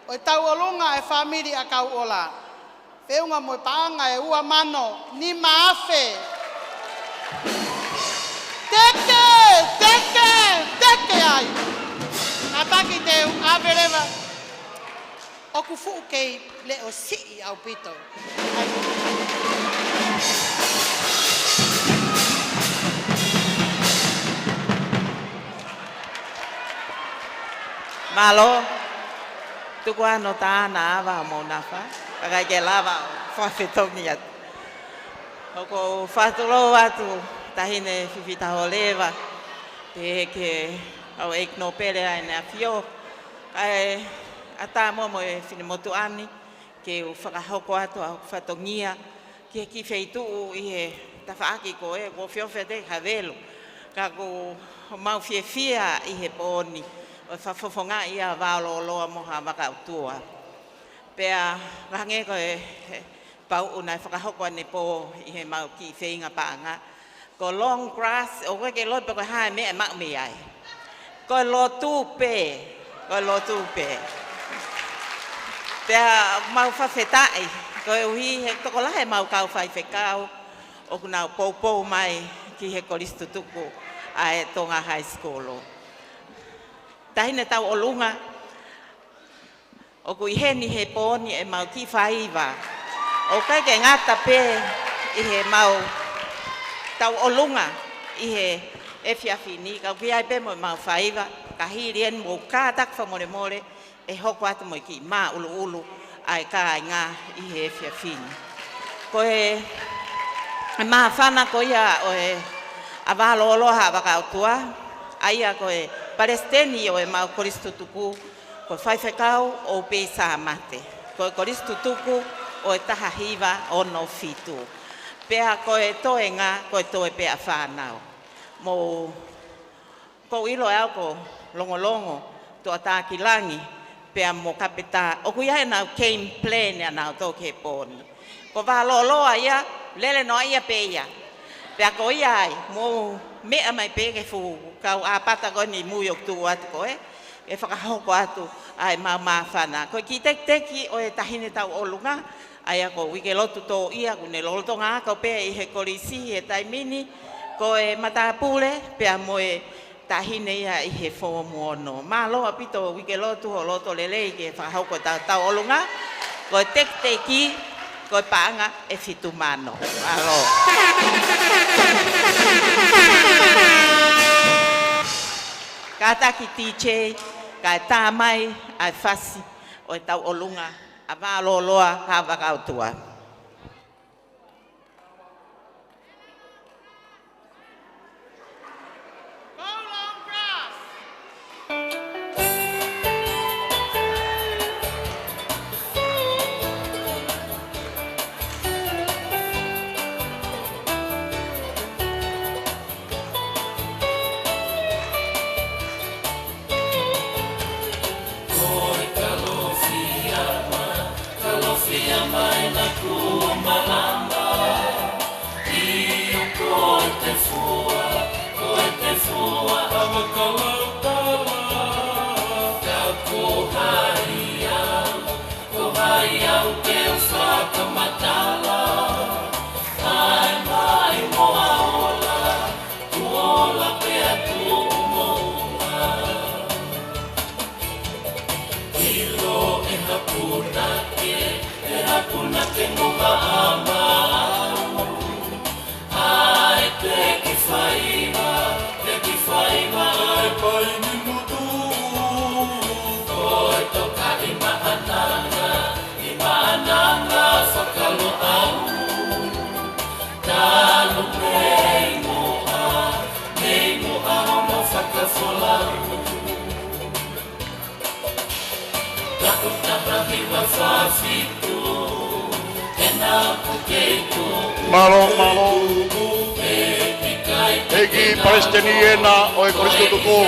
ʻo e tauʻolunga e fāmili ʻa Kauʻola. Feʻunga mo e paʻanga ʻe ua mano nima afe. Teke, teke, teke ai. Kātaki te u ʻave leva. ʻOku fuʻu kei leʻo siʻi ʻaupito. Mālō. Tuku ā hono tā ʻa Nafa mo Nafa. Kae ʻikai ke lava ʻo fakafetongi atu. ʻOku ou fakatulou atu, Taʻahine Fifita Holeva, pehē ki he ʻEiki Nōpele ʻa ʻEne ʻAfio, kae ʻatā mo e finemotuʻa ni, ke u fakahoko atu ʻa hoku fatongia ki he kiʻi feituʻu ʻi he Tafaʻaki ko ē, kuo fiofia te ka velu. Ka ʻoku mau fiefia ʻi he pō ni, ʻo e fakafofongaʻi ʻa Vaololoa mo Haʻavakautua. Pea hangē ko e, he, pauʻu naʻe fakahoko ʻanepō ʻi heʻemau kiʻi feinga paʻanga. Ko long grass, ʻoku ʻikai ke ʻilo pe ko e hā e meʻa ʻe maʻu mei ai. Ko e lotu pē, ko e lotu pē. Pea mau fakafetaʻi, koeʻuhi he tokolahi ʻemau kau faifekau, ʻoku nau poupou mai ki he kolisi tutuku ʻa e Tonga High School. Taʻahine tauʻolunga, ʻoku ʻi heni he pō ni ʻemau kiʻi faiva. ʻOku ʻikai ke ngata pē ʻi heʻemau tauʻolunga ʻi he efiafi ni, ka ʻoku ʻi ai pē mo ʻemau faiva, ka hili eni mou kātaki fakamolemole, ʻe hoko atu mo e kiʻi māʻuluʻulu ʻa e kāinga ʻi he efiafi ni. Ko e, e māfana ko ia ʻo e, ʻa Vaololoa Haʻavakautua, ʻa ia ko e palesiteni ʻo ʻemau kolisi tutuku, ko e faifekau ʻOupei Sāmate. Ko e kolisi tutuku ʻo e taha hiva ono fitu. Pea ko e toenga, ko e toe pē ʻa fānau. Mou ʻOku ou ʻilo ʻe au ko Longolongo, Tuʻatākilangi, pea mo Kapetā, ʻoku ʻi ai ʻenau game plan ʻanautolu ki he pō ni. Ko Vaololoa ia, lele noa ia pē ia. Pea ko ia ai, mou meʻa mai pē ki he fuʻu kau ʻāpata ko eni ʻi mui ʻoku tuʻu atu ko ē, ke fakahoko atu ʻa ʻemau māfana. Ko e kiʻi tekiteki ʻo e taʻahine tauʻolunga, ʻa ia ko Uikelotu Toʻia, ʻoku ne lolotonga ako pē ʻi he kolisi he taimi ni, ko e matāpule, pea mo e taʻahine ia ʻi he foomu ono. Mālō ʻaupito Uikelotu hoʻo loto lelei ke fakahoko ʻetau tauʻolunga. Ko e tekiteki, ko e paʻanga ʻe fitu mano. Mālō. Kātaki D J, kae tā mai ʻa e fasi ʻo e tauʻolunga ʻa Vaololoa Haʻavakautua. Mālō, mālō. ʻEiki Palesiteni ena ʻo e Kolisi Tutuku.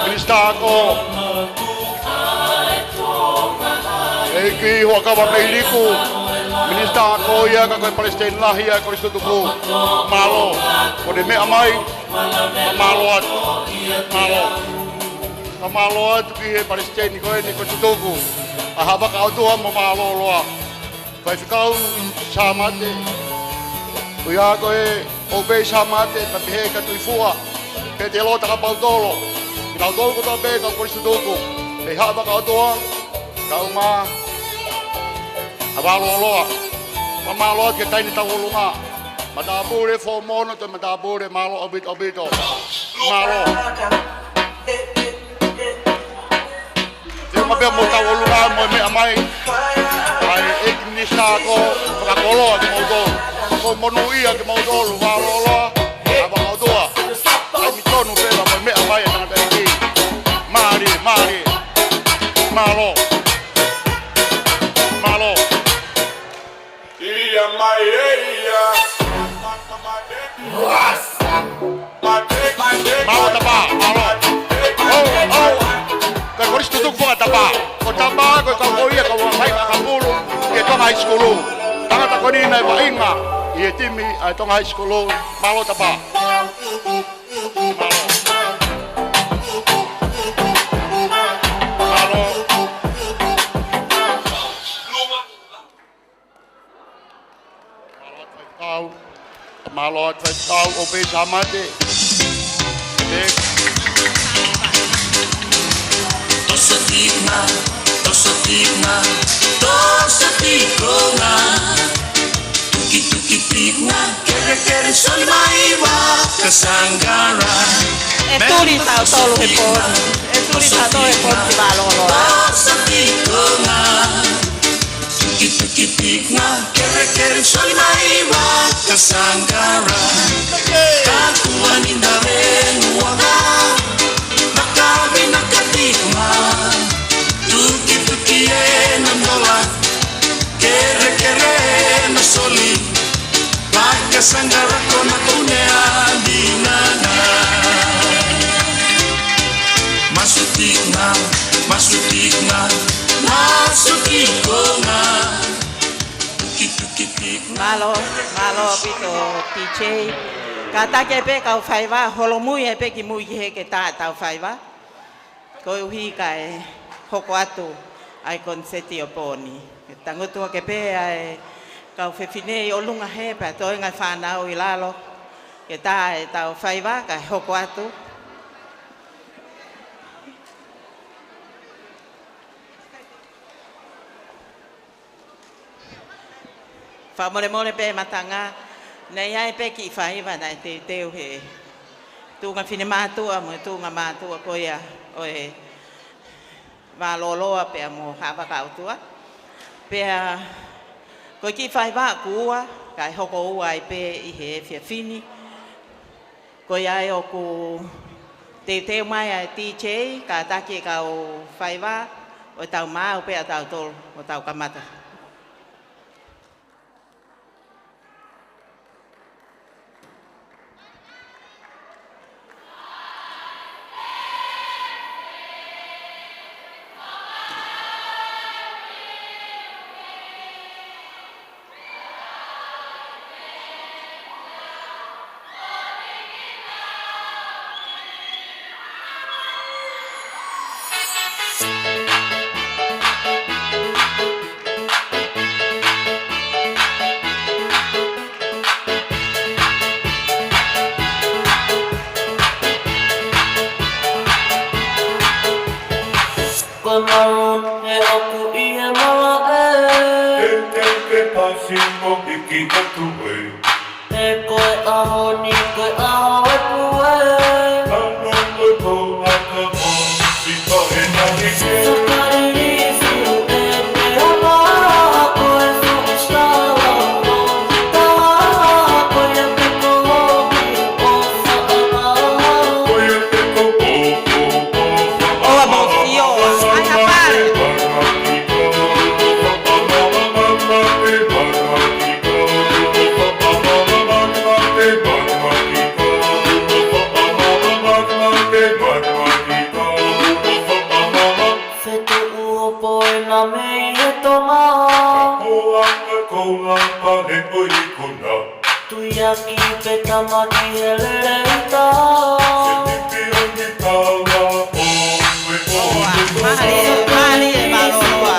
Minisitā Ako. ʻEiki Huʻakavameiliku. Minisitā Ako ia ka ko e Palesiteni lahi ʻa e Kolisi Tutuku. Mālō. Ko ʻene meʻa mai. Mālō atu. Mālō. Ka mālō atu ki he Palesiteni ko eni Kolisi Tutuku, ʻa Haʻavakautua mo Vaololoa. Faifekau Sāmate, ʻuhinga ko ē ʻOupei Sāmate, pea pehē kia Tuʻifua, pea te loto kakapautolo, kinautolu kotoa pē kau Kolisi Tutuku, ʻi Haʻavakautua, kae ʻumaʻā ʻa Vaololoa. Ka mālō atu ki he taʻahine tauʻolunga, matāpule foomu ono, toe matāpule, mālō ʻaupito, ʻaupito. Mālō. Te u maʻu pē mo e tauʻolunga mo e meʻa mai ʻa e ʻEiki Minisitā Ako, fakakoloa kimoutolu. Ko e monūʻia kimoutolu, Vaololoa, Haʻavakautua. ʻAi mitonu pē mo e meʻa mai ʻa e tangataʻeiki. Mālie, mālie. Mālō. Mālō. Ia mai e ia. Mālō Tapa, mālō. ʻOu, ʻou. Ko e kolisi tutuku foki ʻa Tapa. Ko Tapa, ko e kau ko ia, kau ua mai, fakapulu, ʻi he Tonga High School. Tangata ko eni naʻe vaʻinga ʻi he timi ʻa e Tonga High School. Mālō Tapa. Mālō. Mālō. Mālō atu faifekau. Mālō atu faifekau, ʻo pē sa mate. Pē. Toso tikanga, toso tikanga, toso tikanga. Tuki, tuki tikanga, kelekele soli mai vaka sangara. ʻE tuli tautolu he pō ni. ʻE tuli tautolu he pō ni ki Valoʻoloa. Toso tikanga. Tuki, tuki tikanga, kelekele soli mai vaka sangara. Ka kuo ʻi ai ʻa e ngaahi ʻuhinga, maka mi naka tikanga. Tuki, tuki ʻena nola, kelekele ʻena soli. Vaka sangara ko ena ʻoku ne ʻalinga. Masu tikanga, masu tikanga, masu tikanga. Tuki, tuki tikanga. Mālō, mālō ʻaupito D J. Kātaki pē kau faiva, holomui pē ki mui ki he ke tā tau faiva. Koeʻuhi kae hoko atu ʻa e koniseti ʻo e pō ni. Tangutu hake pē ʻa e kau fefine ʻi ʻolunga hē pea toenga e fānau ʻi lalo. Ke tā ʻetau faiva kae hoko atu. Fakamolemole pē Matanga, naʻe ʻi ai pē kiʻi faiva naʻe teuteu he tuʻunga finemātuʻa mo e tuʻunga mātuʻa ko ia ʻo e Valoʻoloa pea mo Haʻavakautua. Pea ko e kiʻi faiva ʻoku ua, kae hoko ua ai pē ʻi he efiafi ni. Ko ia ai ʻoku teuteu mai ʻa e D J, kātaki e kau faiva, ʻo tau maau pē ʻa tautolu, ʻo tau kamata. Ko e maroon ʻe ʻoku ʻi he malaʻe. Ke, ke, ke pasi mo piki atu ē. He ko e ʻaho ni, ko e ʻaho e pue. Anu ko e kōnaka mo si paʻe na i ke. Sakalili fiu e te hama, ko e fuʻu sala o. Taha ko ia te ko hoki o faʻama. Ko ia te ko ko ko ko faʻama. ʻOua mo sio, ʻai ha pale. Fetuʻu hopo ʻena mei he Tonga. Koula, koula, pale ko ikuna. Tuiaki pe tamaki he lele ita. Se pipi o ni taua o. Mālie, mālie e Valoʻoloa.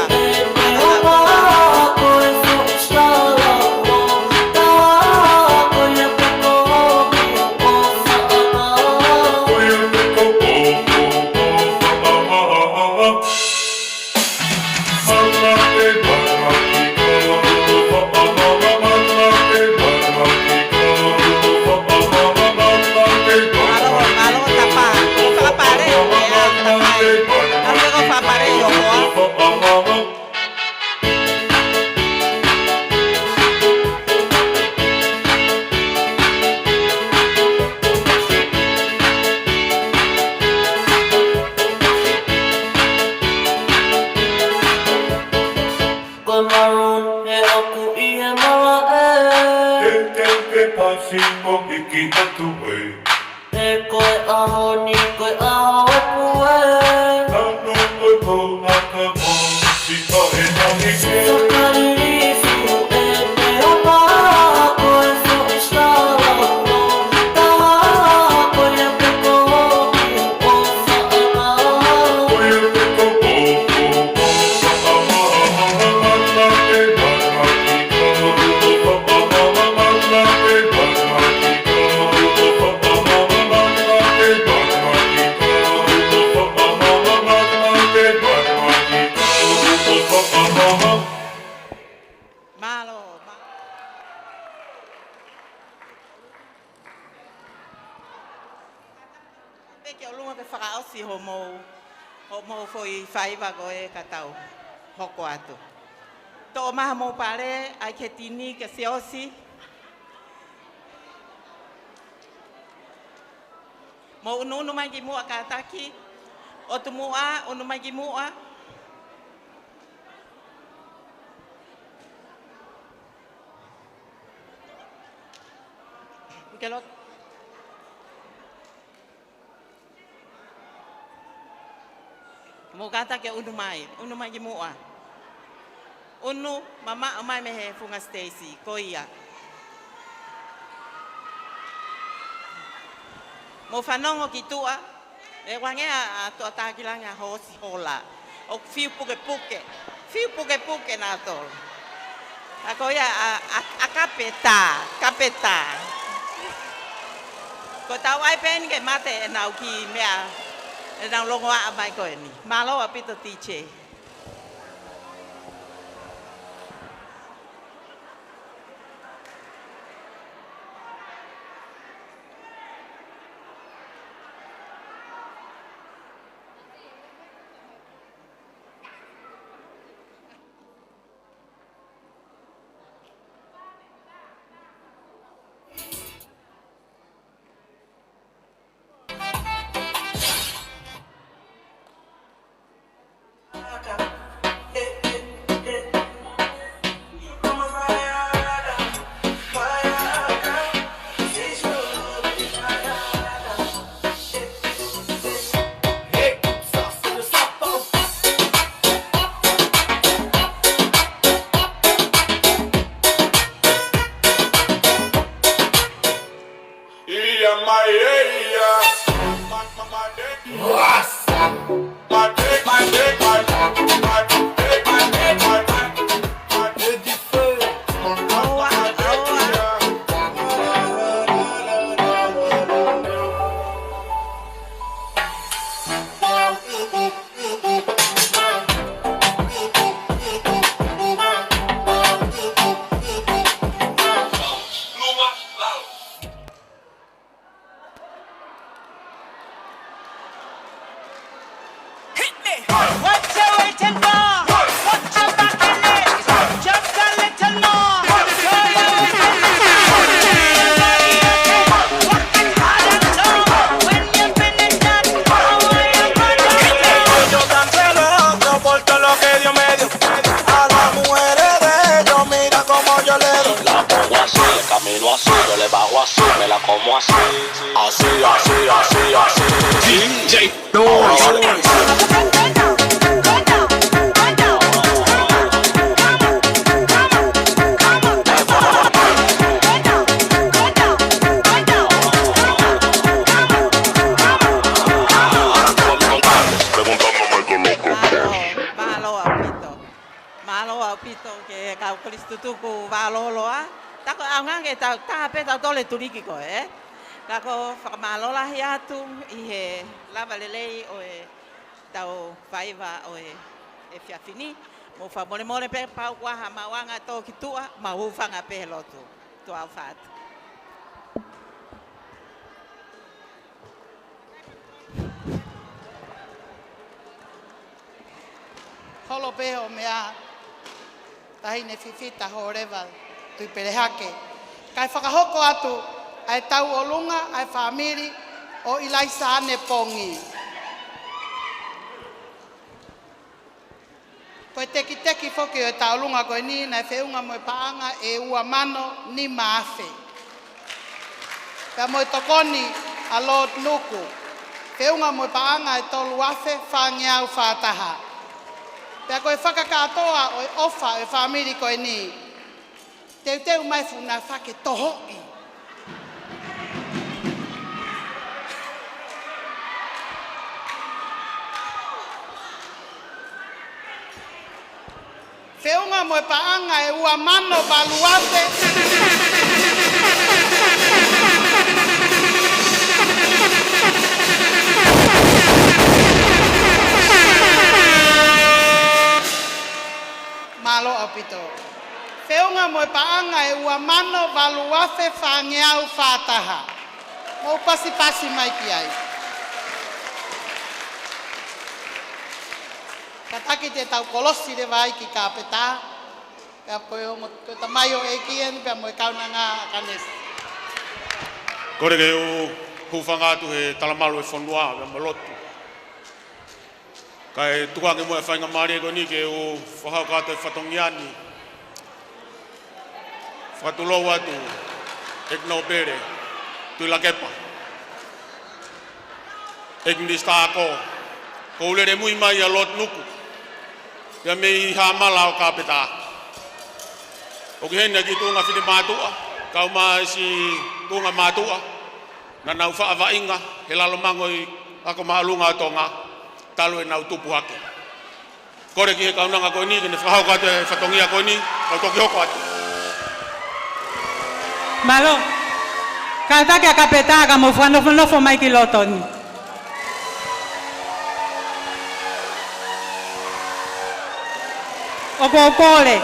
Ki atu ē. He ko e ʻaho ni, ko e ʻaho e pue. Nanu ko e konga ka mo si ko e nahi ke. Sakalilifu e te apa, ko e foʻi sala o taha, ko ia pē ko hoki o faʻa. Ko ia pē ko hoki o faʻa. Mālō, mā- Pē ki ʻolunga ke fakaʻosi hoʻomou, hoʻomou foʻi faiva ko ē ka tau hoko atu. Toʻo mai homou pale, ʻai ke tini ke siʻi ʻosi. Mou ʻunuʻunu mai ki muʻa kātaki. ʻOtu muʻa, ʻunu mai ki muʻa. Ke lo- Mou kātaki ʻunu mai, ʻunu mai ki muʻa. ʻUnu, mamaʻo mai mei he funga siteisi, ko ia. Mou fanongo ki tuʻa, ʻe wange ʻa, ʻa Tuʻatakilangi ʻa hoosi hola. ʻOku fiu pukepuke, fiu pukepuke nautolu. ʻA ko ia ʻa, ʻa, ʻa Kapeta, Kapeta. Ko tau ʻai pē eni ke mate ʻenau kiʻi meʻa, ʻenau longoaʻa mai ko eni. Mālō ʻaupito D J. Hit me. What you waiting for? Put your back in it. Jump a little more. Throw your hands in the air. Work it hard and tough. When you finish that, I want you to hit me. Yo tan celoso por todo lo que Dios me dio. A las mujeres de ellos, mira cómo yo le doy. La pongo así, el camino así, yo le bajo así, me la como así. Así, así, así, así. D J Duro. Mālō, mālō ʻaupito. Mālō ʻaupito ki he kau kolisi tutuku vālōloa. Tako ʻaonga ke tau, tā pē tau tole tuliki ko ē. Ka ko e fakamālō lahi atu ʻi he lava lelei ʻo ʻetau faiva ʻo e, efiafi ni. Mou fakamolemole pē kapau ʻoku ʻi ai ha maʻuʻanga tō ki tuʻa, mou hūfanga pē he lotu. Tuʻa ʻofa atu. Holo pē hoʻo meʻa, Taʻahine Fifita Hōleva Tuʻipelehake. Kae fakahoko atu ʻa e tauʻolunga ʻa e fāmili ʻo ʻIlaisa Ane Pongi. Ko e tekiteki foki ʻo e tauʻolunga ko eni naʻe feʻunga mo e paʻanga ʻe ua mano nima afe. Pea mo e tokoni ʻa Lord Nuku, feʻunga mo e paʻanga ʻe tolu afe fāngeau fā taha. Pea ko e fakakātoa ʻo e ʻofa ʻo e fāmili ko eni. Teuteu mai fuʻu nafa ke tohoʻi. Feʻunga mo e paʻanga ʻe ua mano valu afe. Mālō ʻaupito. Feʻunga mo e paʻanga ʻe ua mano valu afe fāngeau fā taha. Mou pasipasi mai ki ai. Kātaki te tau kolosi leva ai ki Kāpetā, pea ko e ongo, ko e tamaioʻeiki eni, pea mo e kaunanga ʻa Kanesi. Kole ke u hūfanga atu he talamalu ʻo e fonua, pea mo e lotu. Kae tuku ange muʻa e faingamālie ko eni ke u fakahoko atu e fatongia ni. Fakatulou atu, ʻEiki Nōpele Tuʻilakepa, ʻEiki Minisitā Ako, kuo u lele mui mai ʻia Lord Nuku, pea mei Hāmala ʻo Kāpetā. ʻOku ʻi heni ʻa e kiʻi tuʻunga finemātuʻa, kau mai siʻi tuʻunga mātuʻa, naʻa nau faʻa vaʻinga he lalo mango ʻi he ako māʻolunga ʻo Tonga, talu ʻenau tupu hake. Kole ki he kaunanga ko eni, ke ne fakahoko atu e fatongia ko eni, kau toki hoko atu. Mālō. Kātaki ʻa Kāpetā ka mou fakanofonofo mai ki loto ni. ʻOku ou kole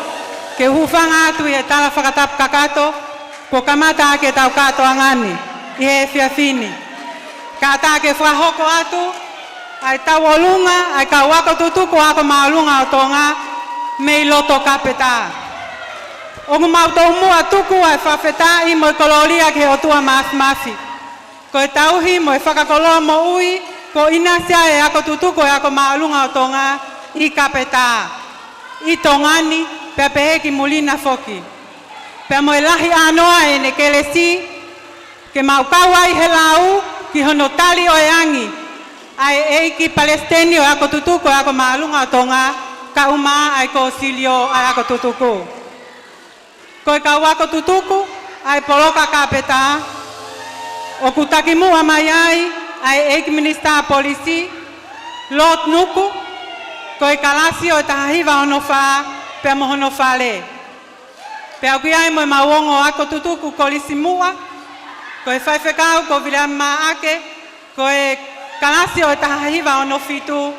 ke u hūfanga atu ʻi he tala fakatapu kakato, kuo kamata ʻaki ʻetau kātoanga ni ʻi he efiafi ni. Kātaki ke fakahoko atu ʻa e tauʻolunga ʻa e kau ako tutuku ako māʻolunga ʻo Tonga mei loto Kāpetā. ʻOku mau tomuʻa tuku ʻa e fakafetaʻi mo e kolōlia ki he ʻOtua Māfimafi. Ko e tauhi mo e fakakoloa moʻui kuo ʻinasi ai e ako tutuku ʻo e ako māʻolunga ʻo Tonga ʻi Kāpetā, ʻi Tonga ni, pea pehē ki muli na foki. Pea mo e lahi ʻānoa ʻene kelesi, ke mau kau ai he lau ki hono tali ʻo e angi ʻa e ʻEiki Palesiteni ʻo e ako tutuku ʻo e ako māʻolunga ʻo Tonga, kae ʻumaʻā ʻa e Kōsilio ʻa e ako tutuku. Ko e kau ako tutuku ʻa e poloka Kāpetā, ʻoku takimuʻa mai ai ʻa e ʻEiki Minisitā Polisi, Lord Nuku, ko e kalasi ʻo e taha hiva ono fā, pea mo hono fale. Pea ʻoku ʻi ai mo ʻemau ongo ako tutuku Kolisi Muʻa, ko e faifekau ko Viliami Maʻake, ko e kalasi ʻo e taha hiva ono fitu,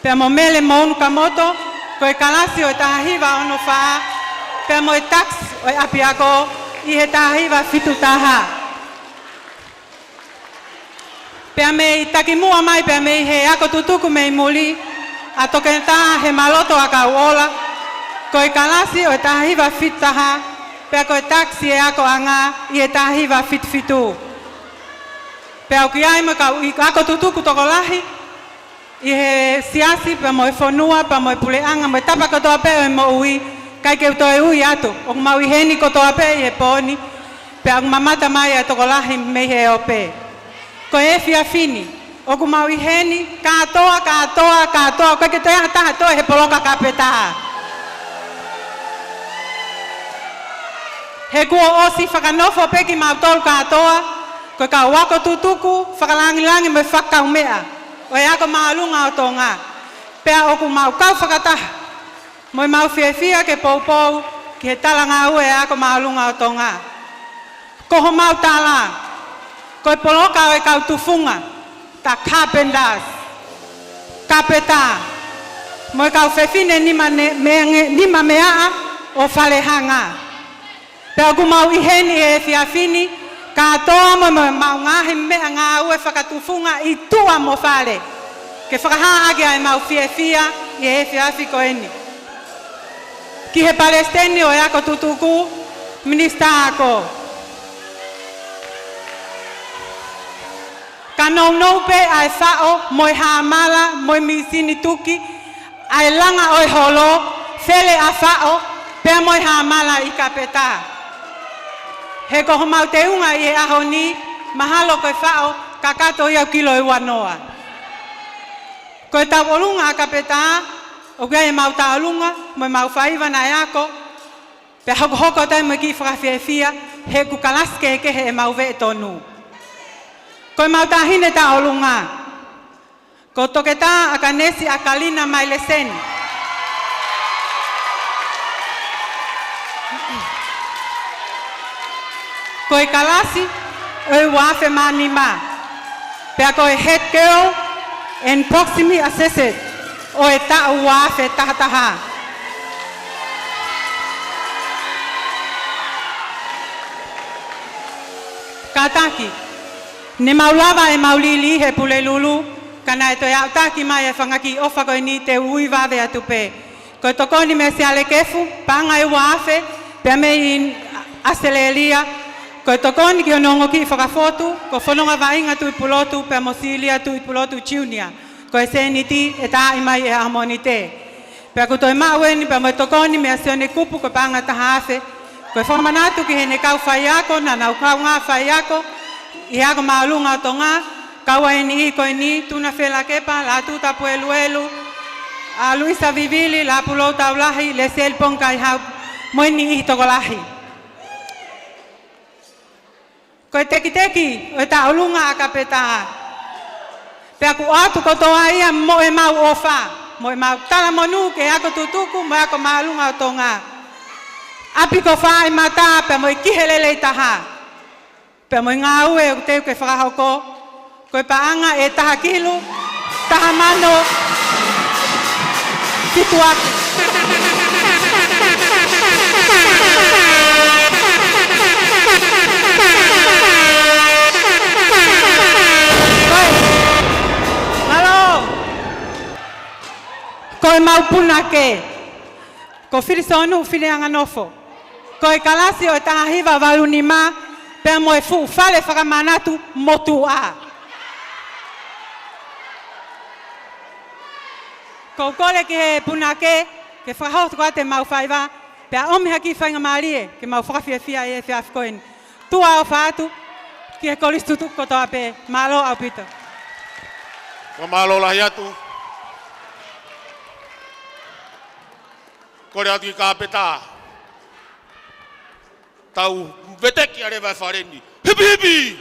pea mo Mele Mounu Kamoto, ko e kalasi ʻo e taha hiva ono fā, pea mo e takisi ʻo e ʻapiako ʻi he taha hiva fitu taha. Pea mei takimuʻa mai, pea mei he ako tutuku mei muli, ʻa Toketā Hemaloto ʻa Kauʻola, ko e kalasi ʻo e taha hiva fitu taha, pea ko e takisi e akoʻanga ʻi he taha hiva fitu fitu. Pea ʻoku ʻi ai mo e kau ako tutuku tokolahi ʻi he siasi, pea mo e fonua, pea mo e puleʻanga, mo e tapa kotoa pē ʻo e moʻui, ʻikai ke u toe ui atu, ʻoku mau ʻi heni kotoa pē ʻi he pō ni, pea ʻoku mamata mai ʻa e tokolahi mei he ope. Ko e efiafi ni, ʻoku mau ʻi heni, kātoa, kātoa, kātoa, ʻikai ke toe ʻi ai ha taha ʻe toe he poloka Kāpetā. He kuo ʻosi fakanofo pē kimautolu kātoa, ko e kau ako tutuku, fakalangilangi mo e fakakaumeʻa ʻo e ako māʻolunga ʻo Tonga. Pea ʻoku mau kau fakataha mo ʻemau fiefia ke poupou ki he talangāue ʻa e ako māʻolunga ʻo Tonga. Ko homau tala, ko e poloka ʻo e kau tufunga, the carpenters, Kāpetā, mo e kau fefine nima ne-, meange-, nima meaʻa ʻo Falehanga. Pea ʻoku mau ʻi heni he efiafi ni, kātoa mo, mo ʻemau ngaahi meʻangāue fakatufunga ʻi tuʻa mo fale, ke fakahā ʻaki ʻa ʻemau fiefia ʻi he efiafi ko eni. Ki he Palesiteni ʻo e ako tutuku, Minisitā Ako. Ka nounou pē ʻa e faʻo, mo e hāmala, mo e mīsini tuki, ʻa e langa ʻo e holo, fele ʻa faʻo, pea mo e hāmala ʻi Kāpetā. He ko homau teunga ʻi he ʻaho ni, Mahalo ko e faʻo kakato ia ʻoku kilo ʻe uanoa. Ko e tauʻolunga ʻa Kapetā, ʻoku ʻi ai ʻemau tauʻolunga mo ʻemau faiva naʻe ako, pea hokohoko atu ai mo e kiʻi fakafiefia, he ʻoku kalasi kehekehe ʻemau veʻe tonu. Ko ʻemau taʻahine tauʻolunga, ko Toketā ʻAkanesi ʻAkalina Maileseni. Ko e kalasi ʻo e ua afe mā nima. Pea ko e head girl and proximity assistant ʻo e taʻu ua afe taha taha. Kātaki, ne mau lava ʻemau liliu he Pulelulu, ka naʻe toe aʻutaki mai e fanga kiʻi ʻofa ko eni, te u ui vave atu pē. Ko e tokoni meia Siale Kefu, paʻanga ʻe ua afe, pea mei ʻAositelēlia. Ko e tokoni ki hono ongo kiʻi fakafotu, ko Fononga Vaʻinga Tuʻipulotu, pea mo Silia Tuʻipulotu Junior. Ko e sēniti ʻe taaʻi mai ʻe he Mōnite. Pea ʻoku toe maʻu eni pea mo e tokoni meia Sione Kupu, ko e paʻanga ʻe taha afe. Ko e fakamanatu ki heʻene kau faiako, naʻa nau kaungā faiako ʻi he Ako Māʻolunga ʻo Tonga, kau ai e niʻihi ko eni, Tuna Felakepa, Lātū Tapueluelu, ʻa Luisa Vivili, Lāpulou Taulahi, Lesieli Pongi Kaihau, mo e niʻihi tokolahi. Ko e tekiteki ʻo e tauʻolunga ʻa Kapetā. Pea ʻoku ʻoatu kotoa ia mo ʻemau ʻofa, mo ʻemau talamonū ki he ako tutuku mo e Ako Māʻolunga ʻo Tonga. ʻApi ko Fāʻimata pea mo e Kihelelei Taha. Pea mo e ngāue ʻoku teu ke fakahoko, ko e paʻanga ʻe taha kilu, taha mano, fitu afe. Ko e, mālō. Ko ʻemau punake, ko Filisonu Fineanganofo. Ko e kalasi ʻo e taha hiva valu nima, pea mo e fuʻu fale fakamanatu motuʻa. ʻOku ou kole ki he punake ke fakahoko atu ʻemau faiva, pea ʻomi ha kiʻi faingamālie ke mau fakafiefia he efiafi ko eni. Tuʻa ʻofa atu ki he kolisi tutuku kotoa pē, mālō ʻaupito. Fakamālō lahi atu. Kole atu ki Kapetā. Tau veteki ʻa e leva e fale ni. Hipi hipi!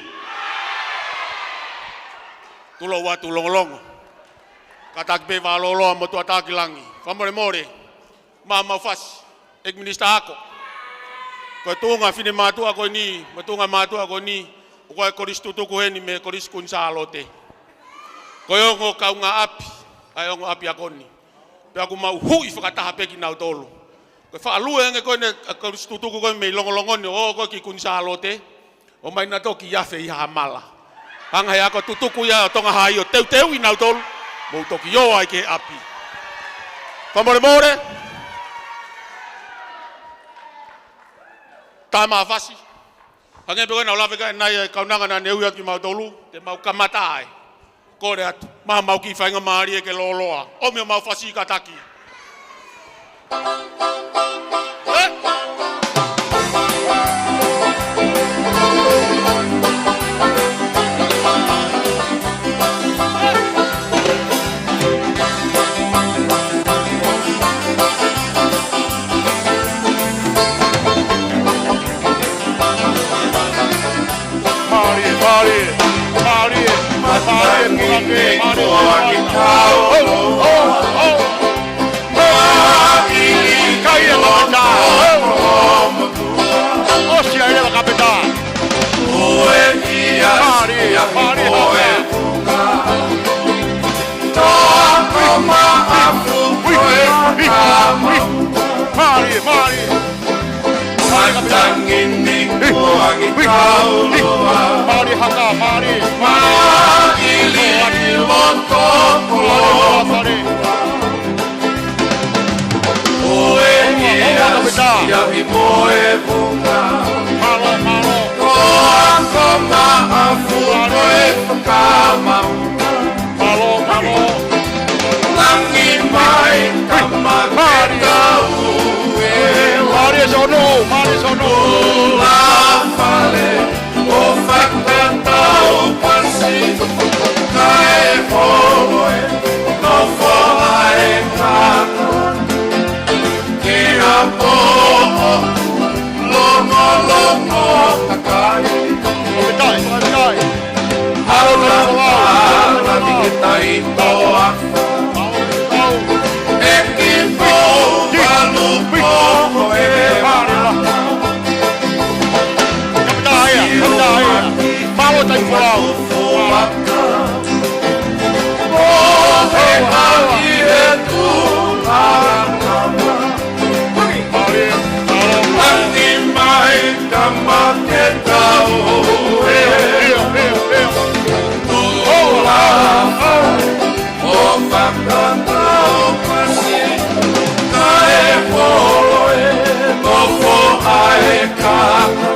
Tulou atu Longolongo. Kātaki pē fakalōloa mo tuʻa tāki langi. Fakamolemole. Maʻa ʻemau fasi, ʻEiki Minisitā Ako. Ko e tuʻunga finemātuʻa ko eni, mo e tuʻunga mātuʻa ko eni, ʻoku ʻi ai e kolisi tutuku heni mei he Kolisi Kuini Sālote. Ko e ongo kaungāʻapi ʻa e ongo ʻapiako ni. Pea ʻoku mau huʻi fakataha pē kinautolu. Ko e fakalue ange ko eni ʻa e kolisi tutuku ko eni mei Longolongo ni ʻo aʻu ko ē ki Kuini Sālote. ʻOmai nautolu ki afe ʻi Haʻamala. Hanga ʻe he ako tutuku ia ʻo Tonga Hai ʻo teuteuʻi nautolu. Mou toki ō ai ki he ʻapi. Fakamolemole. Tama fasi. Hangē pē ko ʻena ʻo lave ki ai ʻanenai e kaunanga naʻa ne ui atu kimautolu, te mau kamata ai. Kole atu, maʻa ʻemau kiʻi faingamālie ke lōloa. ʻOmi homau fasi kātaki. Mālie, mālie, mālie, mālie, mālie, mālie. Hou, hou, hou. Kai e lata. Hou. ʻOsi ai leva Kapetā. Mālie, mālie, mālie. Mālie, mālie. Mālie, Kapetā. Ui, ui, ui. Mālie haka, mālie, mālie. Mālie, mālie. Mālie, Kapetā. Mālō, mālō. Mālō, mālō. Mālie, mālie, mālie, mālie. Taifolau. Fuaka. Mohe haki he tuʻa. Langi mai tama ke tau e. Tuʻa. ʻO fakatau pasi, kae holo e nofo ʻa e kaka.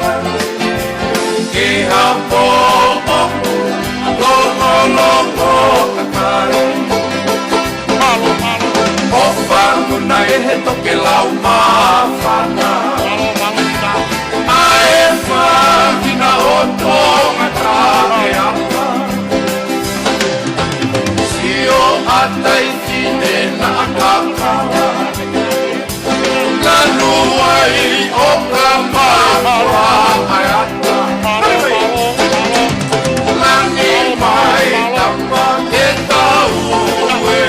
Ki ha poʻo longolongo kakai. ʻO fanguna ʻe he tokelau māfana. ʻA e fāmili ʻo Tonga Taʻeapa. Sio ʻatai fine naʻa kakala. Lanu ai ʻo ka māfana ʻa e ata. Langi mai tama ke tau e.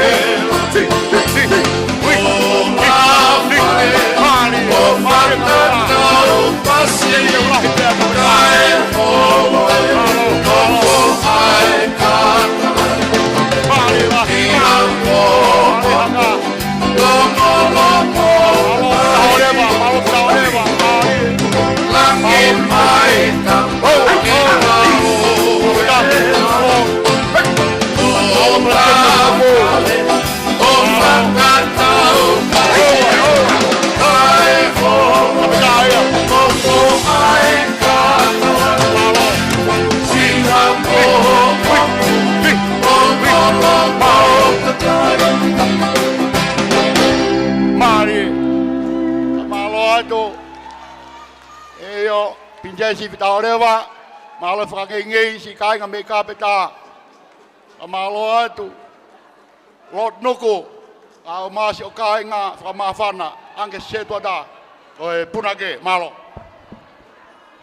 Mālō atu. ʻEo, Pilinisesi Fitaʻolewa, mālō fakangeingei siʻi kāinga mei Kapetā. Ka mālō atu. Lord Nuku, ʻa o masi o kāinga fakamāfana, ange setuata, ko e punake, mālō.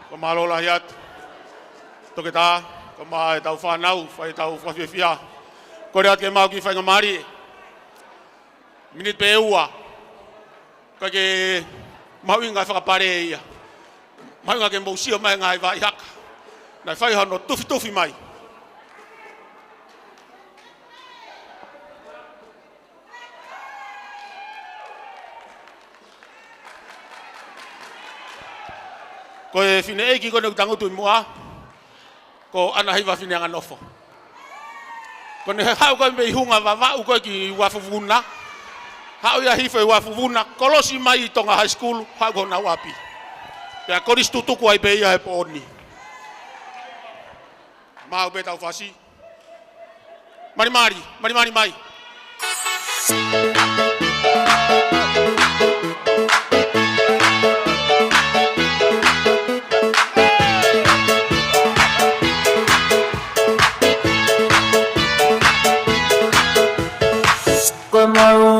Ko mālō lahi atu. Toketā, ka mā e tau fānau, fai tau fakafiefia. Kole atu ke mau ki faingamālie. Miniti pē ua. Ka ke mahuʻinga fakapale ia. Mahuʻinga ke mou sio mai ngaahi vaʻi haka. Naʻe fai hano tufitufi mai. Ko e fineʻeiki ko eni ʻoku tangutu ʻi muʻa. Ko ʻAna Hiva Fineanganofo. Ko ʻene haʻu ko ē mei Hunga Vavaʻu ko ē ki Uafuvuna. Haʻu ia hifo ʻi Uafuvuna, kolosi mai ʻi Tonga High School, haʻu ko honau ʻapi. Pea kolisi tutuku ai pē ia he pooni. Maʻu pē tau fasi. Malimali, malimali mai.